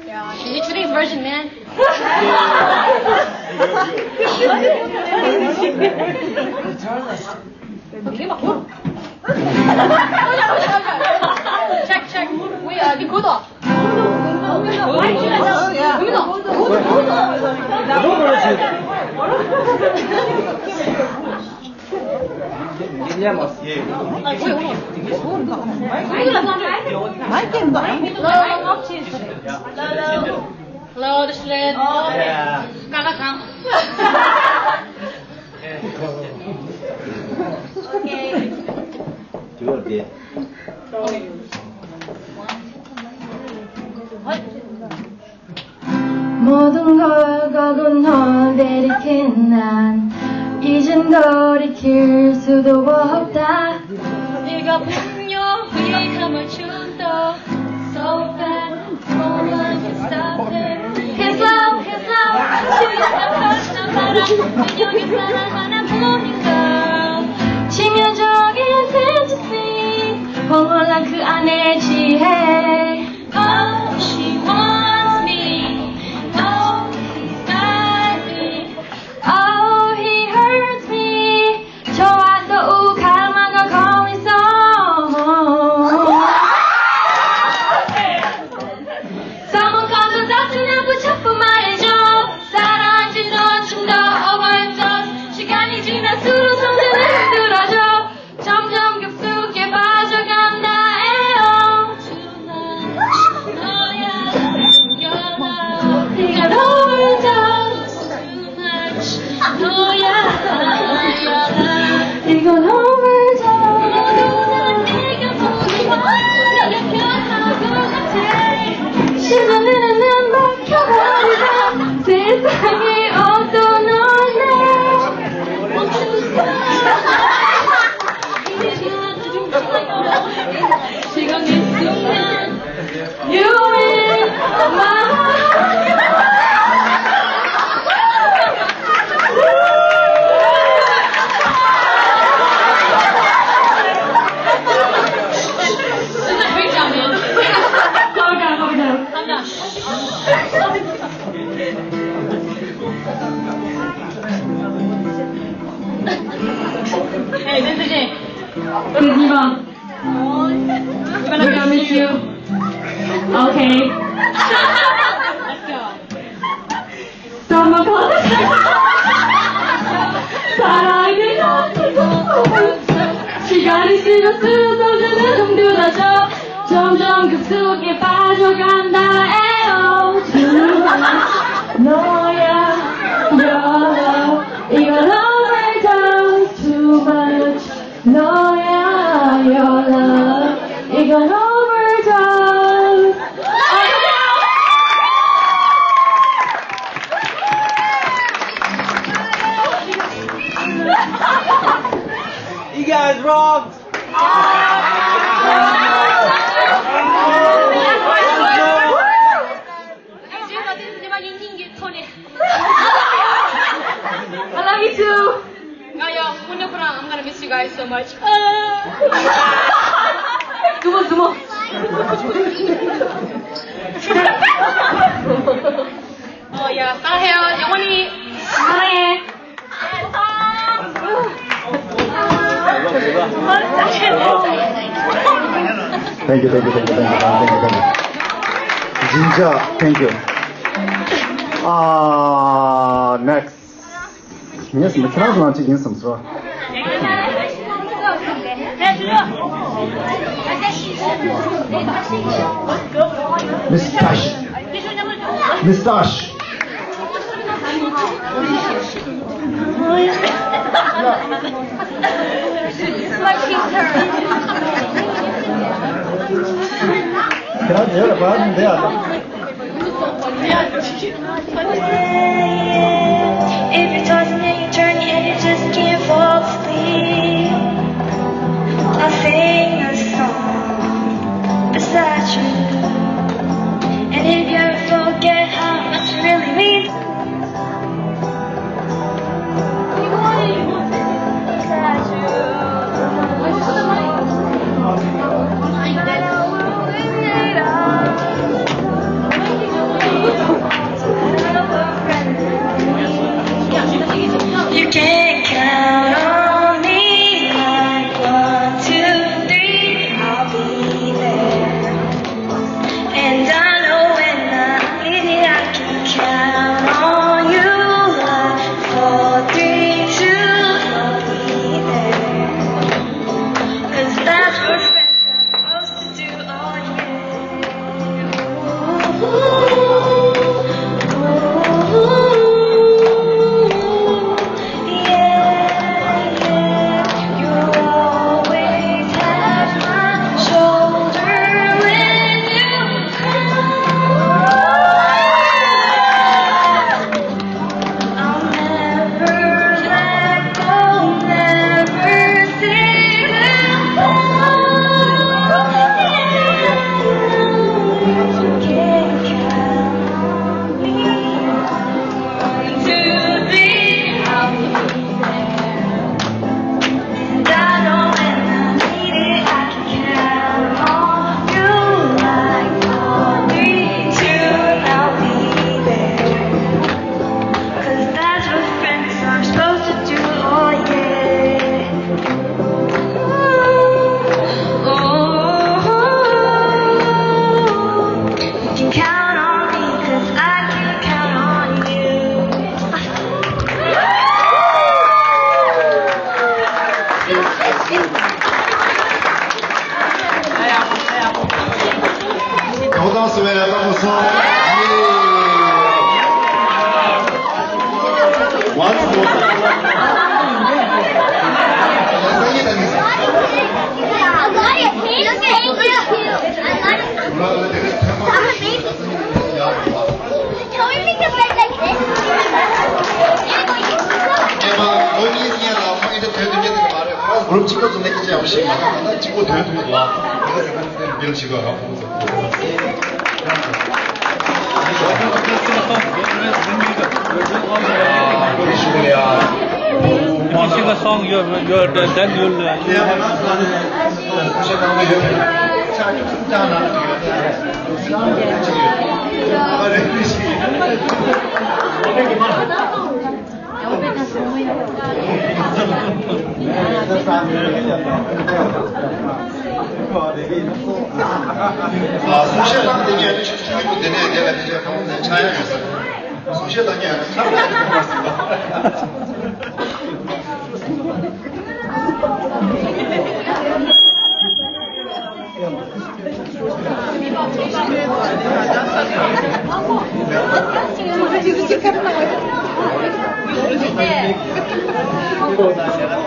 Yeah, can you do the version, man? Check, check. Wait, uh, the kudo. Hello, this is Red. Yeah. Kaka kang. Okay. 모든 걸 걸고 널 들이킨 난 이젠 거리킬 수도 없다. 네가 분명히 감아준다. So bad, oh, I can't stop it. His love, his love. 지금 난 바람 그녀의 사랑 하나뿐인가. 치명적인 fantasy. 황홀한 그 안에 지해. Oh, she wants me. Oh, he's got me. Oh, he hurts me. 좋아서 욱하면서 거기서 Someone comes and talks to me 자꾸 말해줘. 사랑한지 너 좀 더 overdose. 시간이 지날수록 점점 힘들어져. 점점 깊숙이 빠져간다. Too much 너야. Your love. 네가 너무 더 Too much 너야. Your love. 이건 overdose. 모든 건 내가 모르고 내가 변한 것 같아. 시간에는 난 막혀버리다. 세상이 어떤 너네 지금 이 순간 You in my heart. This is a great job, man. Calm down, calm down. Calm down. Hey, this is it. This is Eva. We're gonna miss you. Okay. Let's go. 사랑이 너무 뜨거워. 시간이 지날수록 점점 더 더 점점 깊숙이 빠져간다. 에어. 너야, your love, 이건 overdose. Too much. 너야, your love, 이건 overdose. You guys rocked. I love you too. 야, 야, 오늘 프랑, I'm gonna miss you guys so much. 아. 두번, 두 번. 어, 야, 사랑해요. 영원히 사랑해. Thank you, thank you, thank you, thank you, thank you, thank you. 진짜 thank you. 아, next. ངས་མི་ཁྱེད་རང་ཚོ་ནང་གཅིག་ཡིན་བསམ་སོང་། Miss Tash. Miss Tash. If you're tossing and you're turning and you just can't fall asleep, I'll sing a song beside you. And if you ever forget how much it really means, You can count on me, like one, two, three, I'll be there. And I know when I need it, I can count on you, like four, three, two, I'll be there. 'Cause that's what friends are supposed to do, oh yeah. Ooh, ooh, ooh, yeah, yeah. You always have my shoulder when you cry. I'll never let go, never say goodbye. You can count on me. One, two, three, I'll be there. And I know when I need it, I can count on you. Like four, three, two, I'll be there. 'Cause that's what friends are supposed to do, oh yeah. Oh, oh, oh, oh. You can count on me, 'cause I can count on you. གང་དང་སུ་བས་ལ་དྭགས་པོ་སོང་། Once more. Group གཅིག་པོ་ཚོ་ནས་ཀྱི་ཅེས་པ་ཞིག་མ་གཏོགས་ད་གཅིག་པོ་དོན་ཐུབ་འདུག་ཨ། འདིར་ཞིག་ག་རག་Sing a song, your, your, then you'll, uh, ཨ། གསུང་བཤད་གཏོང་དེ་ཉིད་ཆུ་ཆུ་དེ་ནས་རྒྱལ་ལ་དེ་ཆ་ཁང་ནས་ཆ་ཡ་ཡོད་ས། གསུང་བཤད་གཏོང་མཁན་ཚང་མ་ཡོད་པ་ཟེར་བ།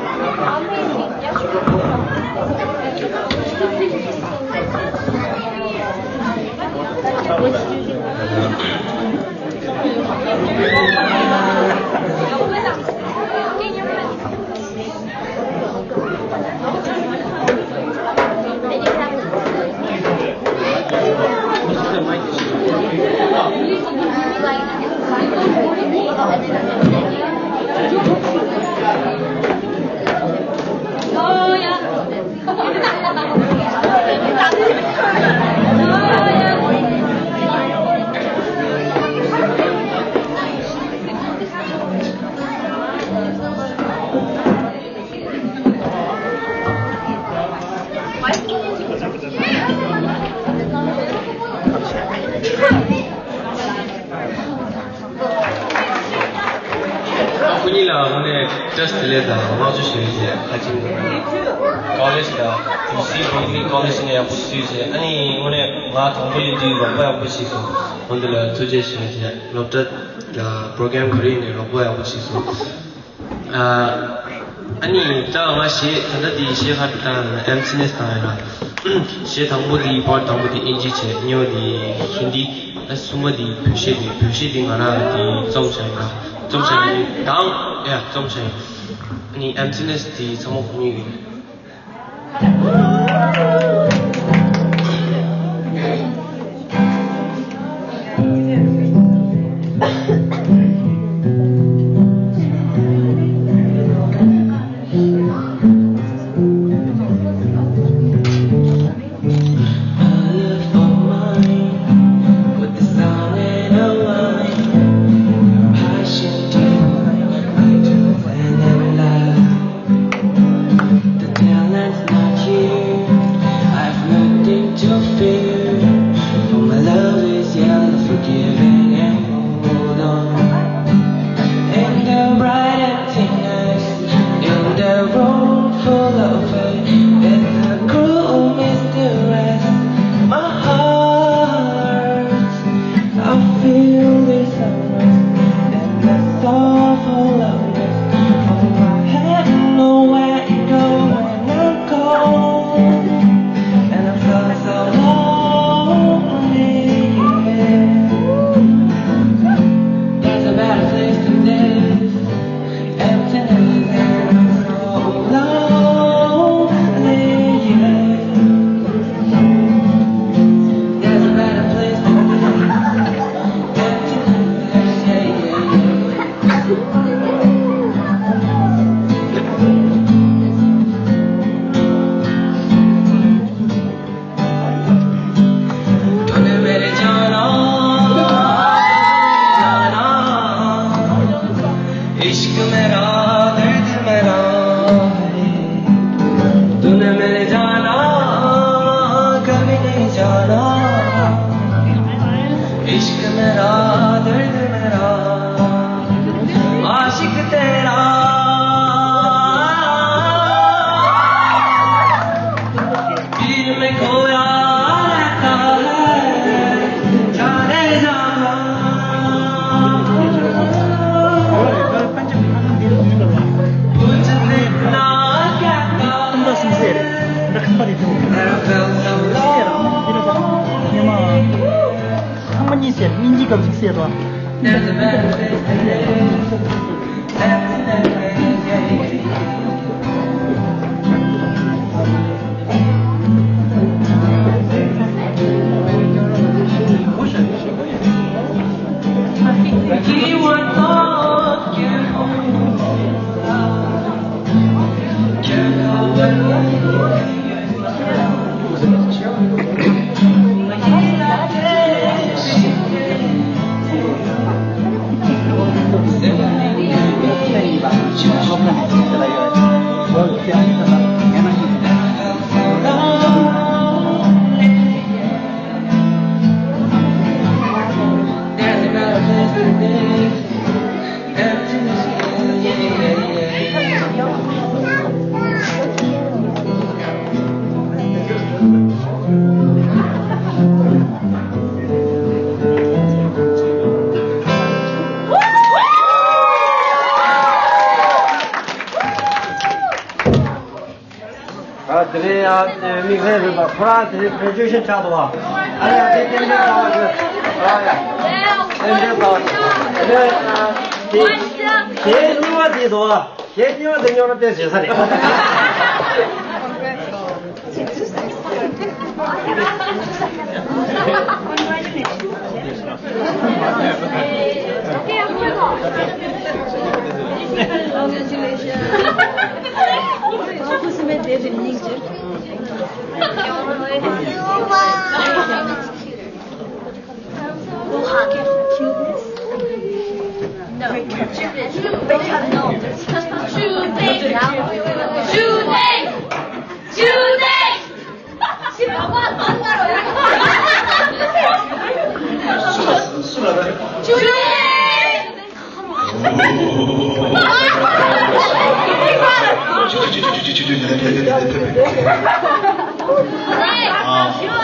སྐུ་ཉིད་ལ་དངོས་གནས་བཀྲ་ཤིས་བདེ་ལེགས་དང་བསྔགས་བརྗོད་ཞུ་ཡས་བྱས། ཁ་ཆེམས་ཀོ་ལེཇ་དང་ཡུ་སི་བོད་ཀྱི་ཀོ་ལེཇ་ནས་ཡག་པོ་ཞིག་བྱས། ཨ་ནི་དངོས་གནས་ང་དང་པོ་ཡིན་དུས་རོགས་པ་ཡག་པོ་ཞིག་སོང་། འོ་འདི་ལ་ཐུགས་རྗེ་ཆེ་ཞུ་ཡས་བྱས། སློབ་གྲྭ་ལ་པྲོ་གྲམ་ག་རེ་ཡིན་ནའི་རོགས་པ་ཡག་པོ་ཞིག་སོང་། ཨ་ཨ་ནི་ད་ང་གཞས་ད་ལྟ་འདི་གཞས་ཁ་ཏ་ཨེམ་སི་ནེས་བཏང་ཡོད་ལ། གཞས་དང་པོ་འདི་པར་དང་པོ་འདི་ཨིན་ཇི་བྱས། གཉིས་པ་འདི་ཧིན་དི། ཨ་གསུམ་པ་འདི་བོད་གཞས། འདི་བོད་གཞས་འདི་ང་རང་འདི་རྩོམ་བྱས་ཡིན་ལ། རྩོམ་བྱས་ཡིན་དང་ཡ་རྩོམ་བྱས་ཡིན། ཨ་ནི་ཨེམ་སི་ནེས་འདི་ཚང་མ་ཁོ་གཉིས་ཡིན། The talent's not here, I've nothing to fear. For my love is yellow, forgiving and hold on. In the bright emptiness, in the room full of hate, in the cruel mistiness, my heart I feel this unrest and the soulful loudness of my head. Nowhere to go when I'm cold, and I'm so, so lonely, yeah. There's a better place than this. Emptiness and so lonely, yeah. There's a better place than this. Emptiness, yeah, yeah, yeah. तूने मेरे जाना, जाना, इश्क मेरा, दर्द मेरा, तूने मेरे जाना, कभी नहीं जाना, इश्क मेरा, दर्द मेरा, आशिक तेरा। दिल में खोया रहता है, जाने जाना। तुझसे ना कहता है, मेरा दिल ཚང་མ་གཉིས་ཟེར། སྙིང་རྗེ་སྐབས་ཤིག་ཟེར་རོ། ཨ་དེ་རིང་ཡང་དམིགས་བསལ་རེད་པ། ཁོ་རང་དེ་རིང་གྲེ་ཇུ་ཨེ་ཤན་ཆགས་འདུག་བ། ཨ་ཡ་དེ་རྟེན་འབྲེལ་ཟེར་བ་ཞིག་ཨ་ཡ་རྟེན་འབྲེལ་ཟེར་བ་ཞིག་དེ་རིང་ཨ་དེ་དེ་གཉིས་པ་དེ་འདུག་བ། དེ་གཉིས་པ་དེ་སྨྱོ་ན་དཔེ་བྱེད་ས་རེད།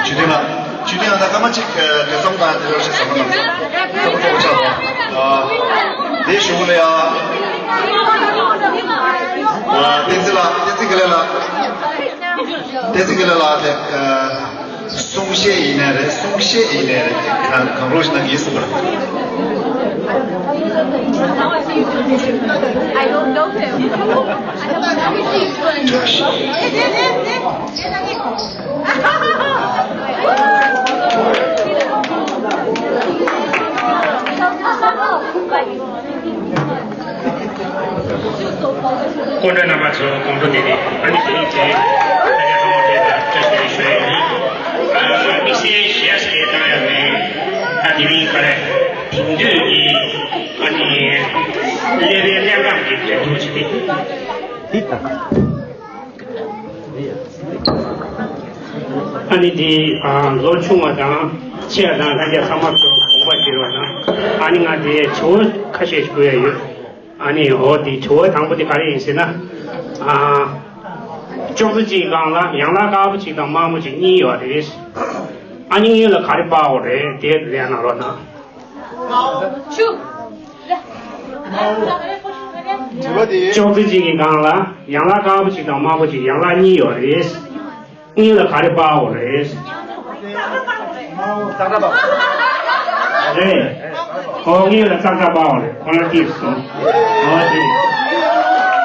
ཆུ་ཐིང་ལ། ཆུ་ཐིང་ལ་ད་སྐར་མ་གཅིག་ག་ཙམ་དང་དེ་རོགས་ཞེས་བསམ་བློ་བཏང་། བསམ་བློ་ཐོག་ཆགས་པ། དེ་གཞུག་ལ་ཡ། བསྟན་འཛིན་ལགས། བསྟན་འཛིན་དགེ་ལེགས་ལགས། བསྟན་འཛིན་དགེ་ལེགས་ལགས་དེ། གསུང་བཤད་ཡིན་ནའི་རེད། གསུང་བཤད་ཡིན་ནའི་རེད། གང་གང་རོགས་ཞིག་གནང་གི་ཡིན་གསུངས་པ་རེད། I don't know him. I have not seen him. སྐུ་མགྲོན་རྣམ་པ་ཚོ་གོང་བུ་དེ་རེད། ཨ་ནི་དེ་རིང་དེ་ད་ལྟ་ཐོག་མ་དེ་ལ་བཀྲ་ཤིས་བདེ་ལེགས་ཞུ་ཡ་ཡིན། དམིགས་བསལ་གཞས་སྐད་བཏང་ཡ་མེད། ད་དེ་རིང་ག་རེ་དེང་དུས་ཀྱི་ཨ་ནི་ཀླད་པའི་ཀླད་འགག་གི་འགྲན་བསྡུར་ཅིག་རེད། འདི་ད། ཨ་ནི་འདི་ཨ་ལོ་ཆུང་བ་དང་ཆེ་བ་དང་ལྷན་རྒྱས་ཚང་མ་ཚོ་དགོངས་པ་བཞེས་རོགས་གནང་། ཨ་ནི་ང་འདི་དྲི་བ་ཁ་ཤས་ཞུ་ཡ་ཡོད། ཨ་ནི་འོ་འདི་དྲི་བ་དང་པོ་འདི་ག་རེ་ཡིན་ཟེར་ན། ཨ་ཅོག་ཙེ་གཅིག་སྒང་ལ་ཡན་ལག་དཀར་པོ་གཅིག་དང་དམར་པོ་གཅིག་གཉིས་ཡོད་རེད། ཨ་ནི་གཉིས་ལ་ག་རེ་དཔར་དགོས་རེད། དེ་ལན་གནང་རོགས་གནང་། ཅོག་ཙེ་གཅིག་གི་སྒང་ལ་ཡན་ལག་དཀར་པོ་གཅིག་དང་དམར་པོ་གཅིག་ཡན་ལག་གཉིས་ཡོད་རེད། གཉིས་ལ་ག་རེ་དཔར་དགོས་རེད། རེད། ཨོ་གཉིས་ལ་ཙག་ཙག་དཔར་དགོས་རེད། ཁོ་ན་ཏིས་སོང་། ཨོ་དེ་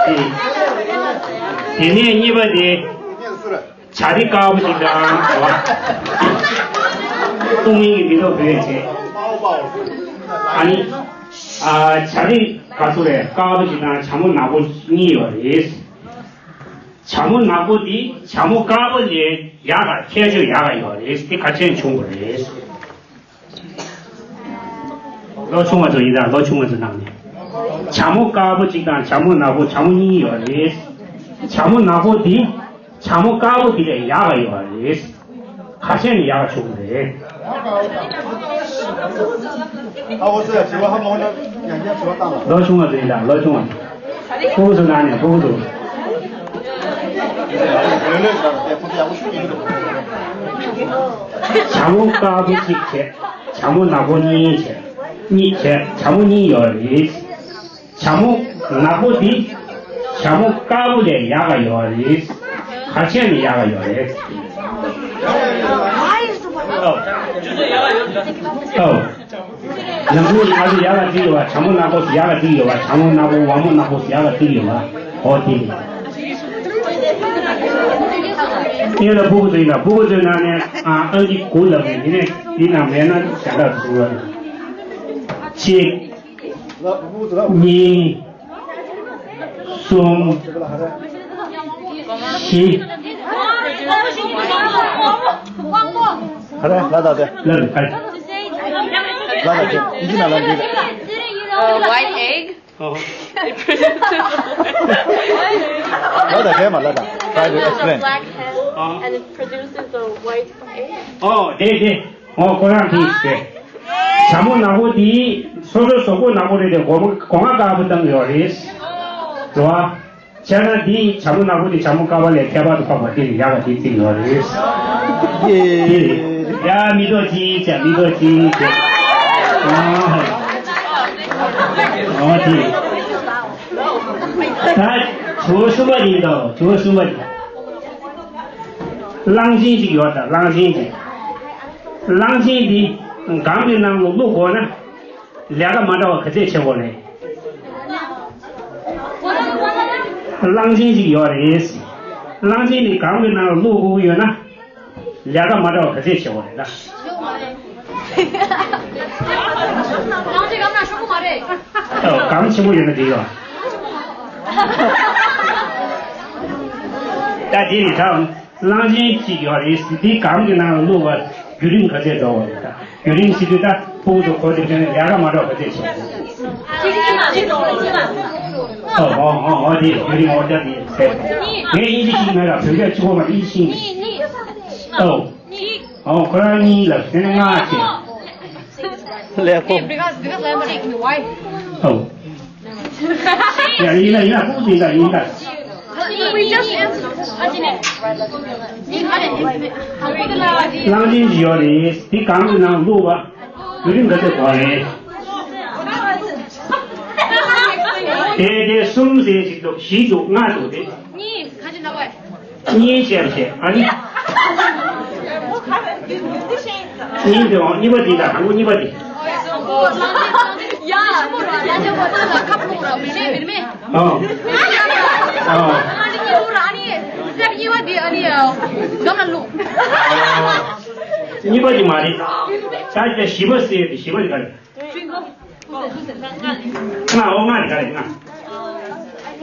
དེ་དེ་ནས་གཉིས་པ་དེ། བྱ་རིགས་དཀར་པོ་ཞིག་དང་བ། ཀུན་སློང་གི་མི་ཐོག་བོད་བྱས། ཨ་ནི། ཨ་བྱ་རིགས་ག་ཚོད་རེད། དཀར་པོ་ཞིག་དང་བྱ་མོ་ནག་པོ་གཉིས་ཡོད་རེད། བྱ་མོ་ནག་པོ་འདི་བྱ་མོ་དཀར་པོ་ལས་ཡག་ག་ཁྱད་ཆོས་ཡག་ག་ཡོད་རེད། འདི་ག་ཆེན་ཆུང་བ་རེད། ལོ་ཆུང་བ་ཚོ་ཡིན་ད། ལོ་ཆུང་བ་ཚོ་ནང་ནས། བྱ་མོ་དཀར་པོ་གཅིག་དང་བྱ་མོ་ནག་པོ། བྱ་མོ་གཉིས་ཡོད་རེད། བྱ་མོ་ནག་པོ་འདི་བྱ་མོ་དཀར་པོ་འདི་ལས་ཡག་ག་ཡོད་རེད། ག་ཆེན་ཡག་ག་ཆུང་རེད། ཨ་འོ་ཚོ་ཡ་དྲི་བ་ཧ་མ་གོ་ན་ཡང་བསྐྱར་དྲི་བ་བཏང་བ། ལོ་ཆུང་བ་ཚོ་ཡིན་ད། ལོ་ཆུང་བ། ཕྲུ་གུ་ཚོ་ནང་ནས་ཕྲུ་གུ་ཚོ། བྱ་མོ་དཀར་པོ་གཅིག་བྱས། བྱ་མོ་ནག་པོ་གཉིས་བྱས། གཉིས་བྱས། བྱ་མོ་གཉིས་ཡོད་རེད། བྱ་མོ་ནག་པོ་འདི་བྱ་མོ་དཀར་པོ་ལས་ཡག་ག་ཡོད་རེད། ག་ཆེན་ནས་ཡག་ག་ཡོད་རེད། ཨོ། ཨོ། ནམ་རྒྱུན་ང་ཚོ་ཡག་ག་བརྩི་ཡོད་པ། བྱ་མོ་ནག་པོ་ཡག་ག་བརྩི་ཡོད་པ། བྱ་མོ་ནག་པོ་ཝ་མོ་ནག་པོ་ཡག་ག་བརྩི་ཡོད་པ། ཨོ་དེ་རེད། ངེད་ལ་ཕྲུ་གུ་ཚོ་ཡིན་ན་ཕྲུ་གུ་ཚོའི་ནང་ནས་ཨ་ཨང་ཀི་དགུ་ལབ་ནས་འདི་ནས་འདི་ནང་མེད་ན་གཞན་དག་ཚོ་གཅིག་གཉིས། གསུམ། བཞི། ཧ་ར་ལ་ད་དེ། ལ་ད་ཧ་ར། ལ་ད་དེ། ཨིན་ཇི་ན་ལ་འདི། Uh, white egg. ཨོ། It produces ལ་ད་དེ་མ་ལ་ད། Try to explain. Black head and it produces a white egg. ཨོ་དེ་དེ། ཨོ་ཁོ་རང་དེ་ཞིག་རེད། བྱ་མོ་ནག་པོ་དེ་སོ་སོའི་གཟུགས་པོ་ནག་པོ་རེད་དེ་སྒོ་མ་སྒོ་ང་དཀར་པོ་བཏང་ཡོད་རེད། རེད་བ། བྱས་ན་དེ་བྱ་མོ་ནག་པོ་དེ་བྱ་མོ་དཀར་པོ་ལས་ཁྱད་པར་དུ་འཕགས་པ་དེ་ལས་ཡག་ག་དེ་བརྩིས་ཡོད་རེད། ཡེ། ཡ་མི་ཐོག་ཅིག་བྱ་མི་ཐོག་ཅིག་བྱ། ཨོ། ཨོ་དེ། ད་དྲི་བ་གསུམ་པ་ཡིན་དོ། དྲི་བ་གསུམ་པ་ཡིན། གླང་ཆེན་ཅིག་ཡོད་ད། གླང་ཆེན་ཅིག་གླང་ཆེན་འདི་སྒམ་གྱི་ནང་ལ་བླུག་དགོས་ན། ལས་ཀ་མ་འདྲ་བ་ག་ཚད་བྱེད་དགོས་རེད། གླང་ཆེན་ཅིག་ཡོད་རེད། གླང་ཆེན་འདི་སྒམ་གྱི་ནང་ལ་བླུག་དགོས་ཀྱི་ཡོད་ན། ལས་ཀ་མ་འདྲ་བ་ག་ཚད་བྱེད་དགོས་རེད་ད། གླང་ཆེན་སྒམ་ནང་ཤོག་གུ་མ་རེད། ཨོ། སྒམ་ཆེན་པོ་ཡོད་ན་འགྲིག་ཡོད། ད་དེ་ནི་ད་གླང་ཆེན་གཅིག་ཡོད་རེད། དེ་སྒམ་གྱི་ནང་ལ་བླུགས་པར་བརྒྱུད་རིམ་ག་ཚད་འགྲོ་བ་རེད་ད། བརྒྱུད་རིམ་ཟེར་དུས་ད་ཕྲུ་གུ་ཚོ་གོ་དེ་བྱས་ནས་ལས་ཀ་མ་འདྲ་བ་ག་ཚད་བྱེད། ཨོ་ཨོ་ཨོ་ཨོ། དེ་བརྒྱུད་རིམ་ཨོ་ད་དེ་ཟེར། ངས་དབྱིན་ཇི་ཤེས་མེད་ལ། བོད་སྐད་གཅིག་པོ་མ། དབྱིན་ཇི་ཤེས་མེད། ཨོ་ཨོ། ཁོ་རང་གཉིས་ལ་ཟེར་ན་ལྔ་བྱས། ལས་ཁོ། ཨོ། ཡ། ཡིན་ན་ཡིན་ན། ཕྲུ་གུ་ཡིན་ད་ཡིན་ད། གླང་ཆེན་ཅིག་ཡོད་རེད། དེ་སྒམ་གྱི་ནང་བླུགས་པ། བརྒྱུད་རིམ་ག་ཚད་འགྲོ་རེད། དེ་དེ་གསུམ་ཟེར་ཅིག་འདུག་བཞི་འདུག་ལྔ་འདུག་དེ། གཉིས་བྱས་པ་བྱས། ཨ་ནི། གཉིས་དེ་འོང་། གཉིས་པ་དེ་དང་དང་པོ་གཉིས་པ་དེ། ཡ། ཨ། ཨ། གཉིས་པ་དེ་མ་རེད། ད་ཆ་བཞི་པ་ཟེར་དེ། བཞི་པ་དེ་ག་རེད། ལྔ། ཨོ། ལྔ་རེད། ག་རེ་ལྔ།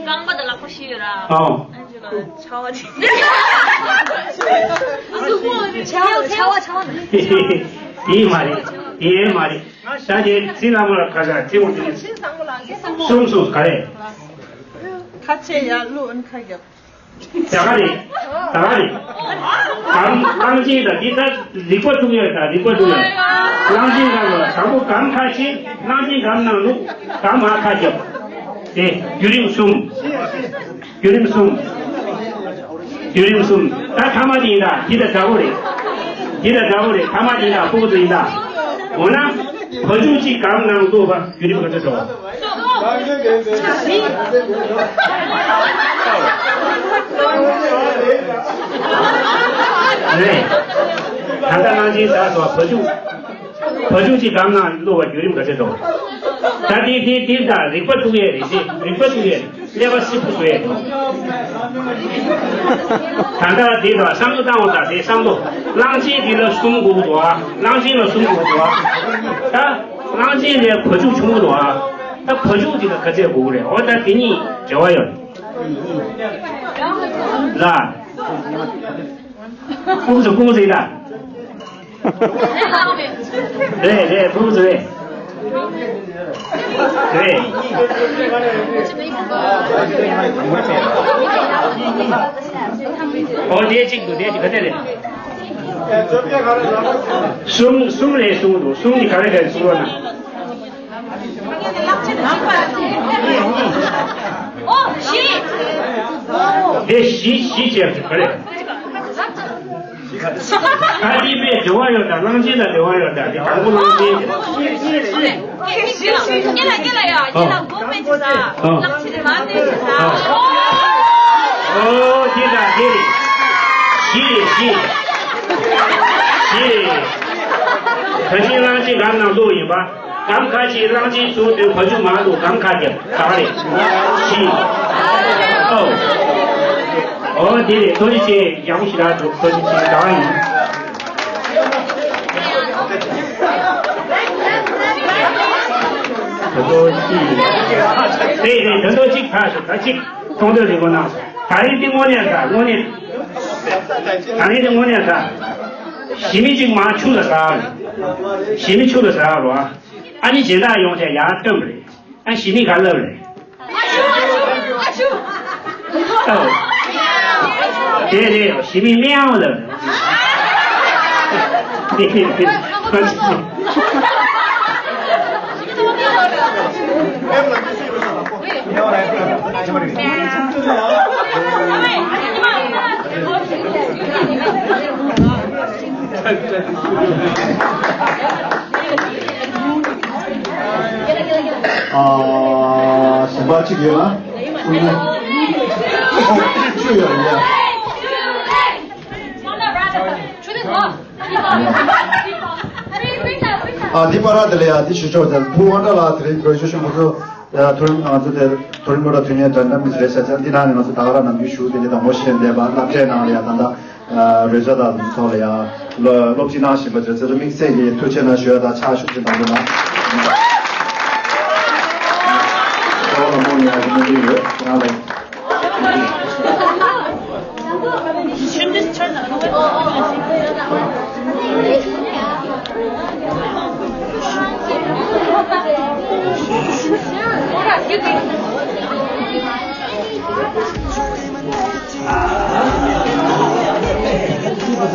རྐང་པ་དང་ལག་པ་བཞི་ཡོད་ར། ཨོ། ཨ་ནི་ཆ་བ་ཆ་བ། ཆ་བ་ཆ་བ། དེ་མ་རེད། དེ་མ་རེད། ད་དེ་ཚིག་ལ་མོ་ལ་ཁ་ཤ་ཚིག་འོང་དེ། གསུམ་གསུམ་ག་རེ། ཁ་ཆེ་ཡར་བླུགས། ཨ་ནི་ཁ་རྒྱབ། ད་ག་རེད། ད་ག་རེད། གམ། གླང་ཆེན་དང་འདི་ལྟར་རིག་པ་དཀྲུག་ཡས་དང་། རིག་པ་དཀྲུག་ཡས། གླང་ཆེན་སྒམ་ལ་དང་པོ་སྒམ་ཁ་ཕྱེ། གླང་ཆེན་སྒམ་ནང་བླུགས། སྒམ་མར་ཁ་རྒྱབ། དེ་བརྒྱུད་རིམ་གསུམ། བརྒྱུད་རིམ་གསུམ། བརྒྱུད་རིམ་གསུམ། ད་ཐ་མ་དེ་ཡིན་ད། འདི་དང་འདྲ་པོ་རེད། འདི་དང་འདྲ་པོ་རེད། ཐ་མ་དེ་ཡིན་ད། ཕྲུ་གུ་ཚོ་ཡིན་ད། འོ་ན། བ་ཕྱུགས་གཅིག་སྒམ་ནང་བླུགས་པ། བརྒྱུད་རིམ་ག་ཚོད་འགྲོ། རེད། ད་ལྟ་གླང་ཆེན་བདག་སོགས་བ་ཕྱུགས། བ་ཕྱུགས་གཅིག་སྒམ་ནང་བླུགས་པ། བརྒྱུད་རིམ་ག་ཚོད་འགྲོ། ད་དེ་དེ་དེ་ད་རིག་པ་དཀྲུག་ཡས་རེད། དེ་རིག་པ་དཀྲུག་ཡས་རེད། ཀླད་པ་སིབ་པོ་བཟོ་ཡས་འགྲོ། ད་ལྟ་དེ་ད་བསམ་བློ་བཏང་བ་ད། དེ་བསམ་བློ། གླང་ཆེན་འདི་ལ་གསུམ་དགོས་འདུག་ཨ། གླང་ཆེན་ལ་གསུམ་དགོས་འདུག་ཨ། ད་གླང་ཆེན་ལས་བ་ཕྱུགས་ཆུང་ངུ་འདུག་ཨ། ད་བ་ཕྱུགས་འདི་ལ་ག་ཚད་དགོས་ཀྱི་རེད། འོ་ད་དེ་གཉིས་འབྲེལ་བ་ཡོད་ལ། ཀུང་ཟི་ཀུང་ཟི་ལ། རེད་རེད། ཕྲུ་གུ་ཚོ་རེད། རེད། ཨོ་དེ་གཅིག་འདུག་དེ་གཅིག་ག་ཚད་རེད། གསུམ་གསུམ་རེད་གསུངས་འདུག་གསུམ་ནི་ག་རེ་རེད་གསུངས་རོགས་གནང་། ཨོ་བཞི། དེ་བཞི་བཞི་བྱས་ག་རེ། ད་འདི་དཔེ་འབྲེལ་བ་ཡོད་ད། གླང་ཆེན་དང་འབྲེལ་བ་ཡོད་ད། འདི་དང་པོ་གླང་ཆེན་རེད། སྐྱེ་ལ་སྐྱེ་ལ་ཡ། སྐྱེ་ལ་སྒོ་སྨད་ཀྱི་ས། ཨ། གླང་ཆེན་ལ་སྨད་ཀྱི་ས། ཨ། ཨོ་དེ་ད་དེ་རེད། བཞི་རེད་བཞི། བཞི་རེད། ད་ཅི་གླང་ཆེན་སྒམ་ནང་བླུགས་ཡིན་པ། སྒམ་ཁ་ཕྱེ། གླང་ཆེན་བྱུང་དུས་བ་ཕྱུགས་མར་འདུག་སྒམ་ཁ་རྒྱབ། ད་ག་རེད། བཞི། ཨོ། ཨོ་དེ་རེད། ཐུགས་རྗེ་ཆེ། ཡག་པོ་ཞེ་དྲག་འདུག་ཐུགས་རྗེ་ཆེ། ད་ག་ཡིན། ད་ལྟ་གཅིག་རེད་རེད། ད་ལྟ་གཅིག་ཕར་ཞོག་ད་གཅིག་མཐོང་ཐོས་རིག་པ་གནང་སོང་། ད་རིང་འདི་དངོས་གནས་ད་དངོས་གནས། ད་རིང་འདི་དངོས་གནས་ད། ཞི་མི་གཅིག་མར་ཆུ་ལ་ཟགས་རེད། ཞི་མི་ཆུ་ལ་ཟགས་རོ། ཨ་ནི་སྦྱིན་བདག་ཡོང་བྱས་ཡར་བཏོན་པ་རེད། ཨ་ཞི་མི་ག་ལབ་རེད། ཨ་ཆུ་ཨ་ཆུ་ཨ་ཆུ། ཨོ། དེ་རེད། ཞི་མི་སྨན་ཨང་ལབ་རེད། དེ་རེད། ཨ་ཆུ། ཨ། གཞན་པ་གཅིག་ཡོད་ན། ཨོ། ཆུ་ཡོད་ཡ། ཨ་འདི་པར་དེ་ལ་ཡ་འདི་ཞུ་ཆོག་ཙང་བུ་དབང་གྲགས་ལགས་དེ་རིང་གོ་ཤོ་ཤོ་མོ་ཚོ་ཡ་མཐོ་རིམ་ང་ཚོ་དེ་མཐོ་རིམ་སློབ་གྲྭ་ཐོན་མཁན་འདྲ་འདྲ་མི་རེད་ཤག་ཙང་འདི་ནང་ནས་ང་ཚོ་ད་ག་རང་ནམ་རྒྱུན་ཞུ་དེ་ལས་དང་མོ་ཤེས་འདས་པ་སློབ་གྲྭའི་ནང་ལ་ཡ་ད་ལྟ་རོལ་ཆ་དང་ཚོགས་ལ་ཡ་སློབ་ཁྲིད་གནང་བཞིན་པ་ཚོ་ཚོ་དམིགས་བསལ་གྱི་ཐུགས་རྗེ་གནང་ཞུ་ཡ་དང་ཕྱག་ཤུགས་ཆེ་གནང་རྒྱུ་ན། ད་ག་རང་མོ་ནས་ཡ་གི་མི་འདུག་ཡོད་ང་ལ།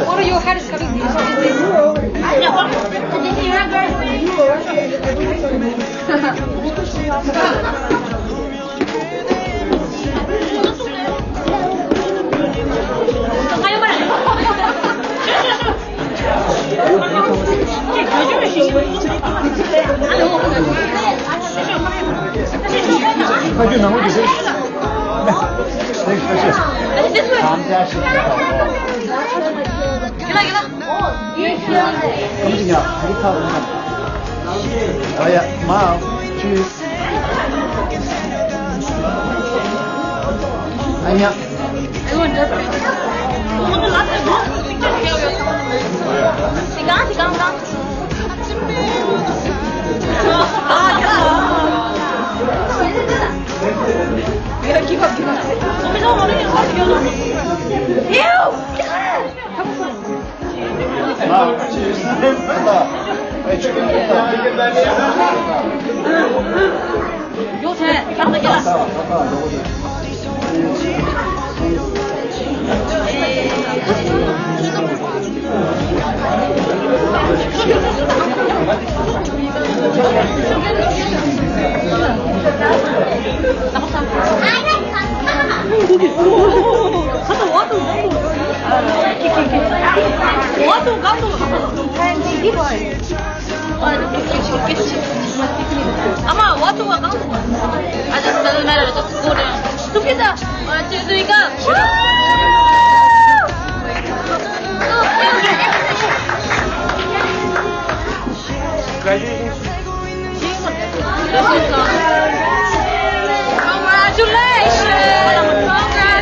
What are your hardest coming? Congratulations! Congratulations!